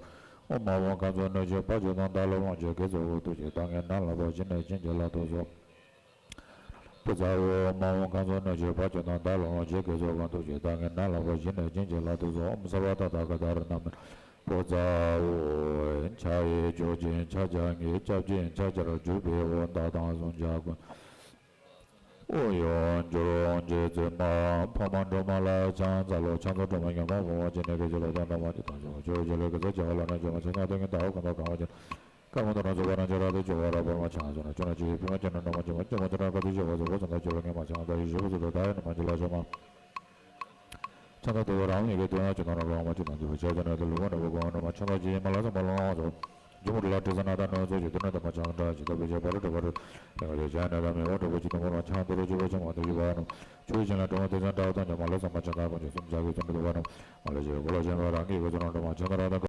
ཨཱཿཧཱུྃ། ཁམས་གསུམ་གནོད་སྦྱིན་བར་ཆད་དང་། བདག་ལ་ལོངས་སྤྱོད་བགེགས་ཚོགས་ཀུན། ཐུགས་བསྐྱེད་བཏང་སྙོམས་ནམ་ལ་བབས། ཞི་གནས་བྱིན་གྱིས་བརླབ་ཏུ་གསོལ། པུཥ། ཨོཾ་ཨཱཿཧཱུྃ། ཁམས་གསུམ་གནོད་སྦྱིན་བར་ཆད་དང་། བདག་ལ་ལོངས་སྤྱོད་བགེགས་ཚོགས་ཀུན། ཐུགས་བསྐྱེད་བཏང་སྙོམས་ནམ་ལ་བབས། ཞི་གནས་བྱིན་གྱིས་བརླབ་ཏུ་གསོལ། ཨོཾ་སརྦ་ཏ་ཐཱ་ག་ཏ་རཏྣ་མཎྜལ། པུཥ། ཨོཾ། ཕྱག་གཡས་འཇུ་ཅིང་ཕྱག་རྒྱ་བསྙེན། སྐྱབས་སྦྱིན་ཕྱག་རྒྱར་འཇུག་པའི་དབང་། བདག་དང་བསྲུང་བྱ་ཀུན། ཨོ་ཡ་འགྱུར་རོ། རྗེ་བཙུན་མ་འཕགས་མ་སྒྲོལ་མ་ལ་ཕྱག་འཚལ་ལོ། ཕྱག་འཚལ་སྒྲོལ་མ་མྱུར་མ་འཕགས་མ་སྤྱན་ནི་གི་རྒྱལ་ལོ་དང་འགྲོ་མ་ཅི་དང་ཞི་བ་ཆོས་ཀྱི་ལས་ཀྱི་ཚེ་བྱ་བ་ལ་ནི་འཇོམས་མ་ཆེ་ས་སྟོན་ངན་ཟླ་བ་ཀུན་ཏུ་གང་བ་ཅན། སྐར་མ་དང་ན་ཚོ་བ་ན་ཅི་ར་དེ་ཅོ་བ་ར་བར་མ་ཆང་ཟོ་ན་ཅོ་ན་ཅི་ཕི་མ་ཅན་ན་ན་མ་ཅི་མ་ཅི་མ་ཅི་ར་ཀ་དེ་ཞི་བ་ཟོ་བ་ཚང་ད་ཅི་ར་ངན་མ་ཆང་ད་ཡི་ཞི་བ་ཟོ་ད་ད་ཡ་ན་མ་ཅི་ལ་ཞི་མ། ཆང་ད་དེ་བ་རང་ཡི་གེ་དོན་ན་ཅི་ན་ར་རང་མ་ཅི་ན་དེ་བ་ཆ་ཅི་ན་དེ་ལུ་མ་ན་བ་གོ་ན་མ་ཆང་ད་ཅི་མ་ལ་ས་མ་ལ་ང་ཟོ། ཇོ་མོ་ར་ལ་དྲི་ས་ན་ད་ནོ་ཚོ་ཞི་དུ་ན་ད་མ་ཆང་ད་ཅི་ད་བེ་ཅ་བ་ར་དྲི་བ་ར། ཡ་ག་ལེ་ཅ་ན་ད་མེ་བ་དྲི་བ་ཅི་ད་མོ་ར་ཆང་དེ་ར་ཅི་བ་ཆང་མ་དེ་ཞི་བ་ན། ཆོས་ཅན་ལ་དྲི་བ་དེ་ཚང་ད་ད་ཉ་མ་ལ་ས་མ་ཆང་ད་གོ་ཅི་སུམ་ཆ་གི་ཚོ་ན་དེ་བ་ན། མ་ལ་ཞི་གོ་ལ་ཅན་བ་རང་གི་གོ་ཚོ་ན་ད་མ་ཆང་ད་ར་ད།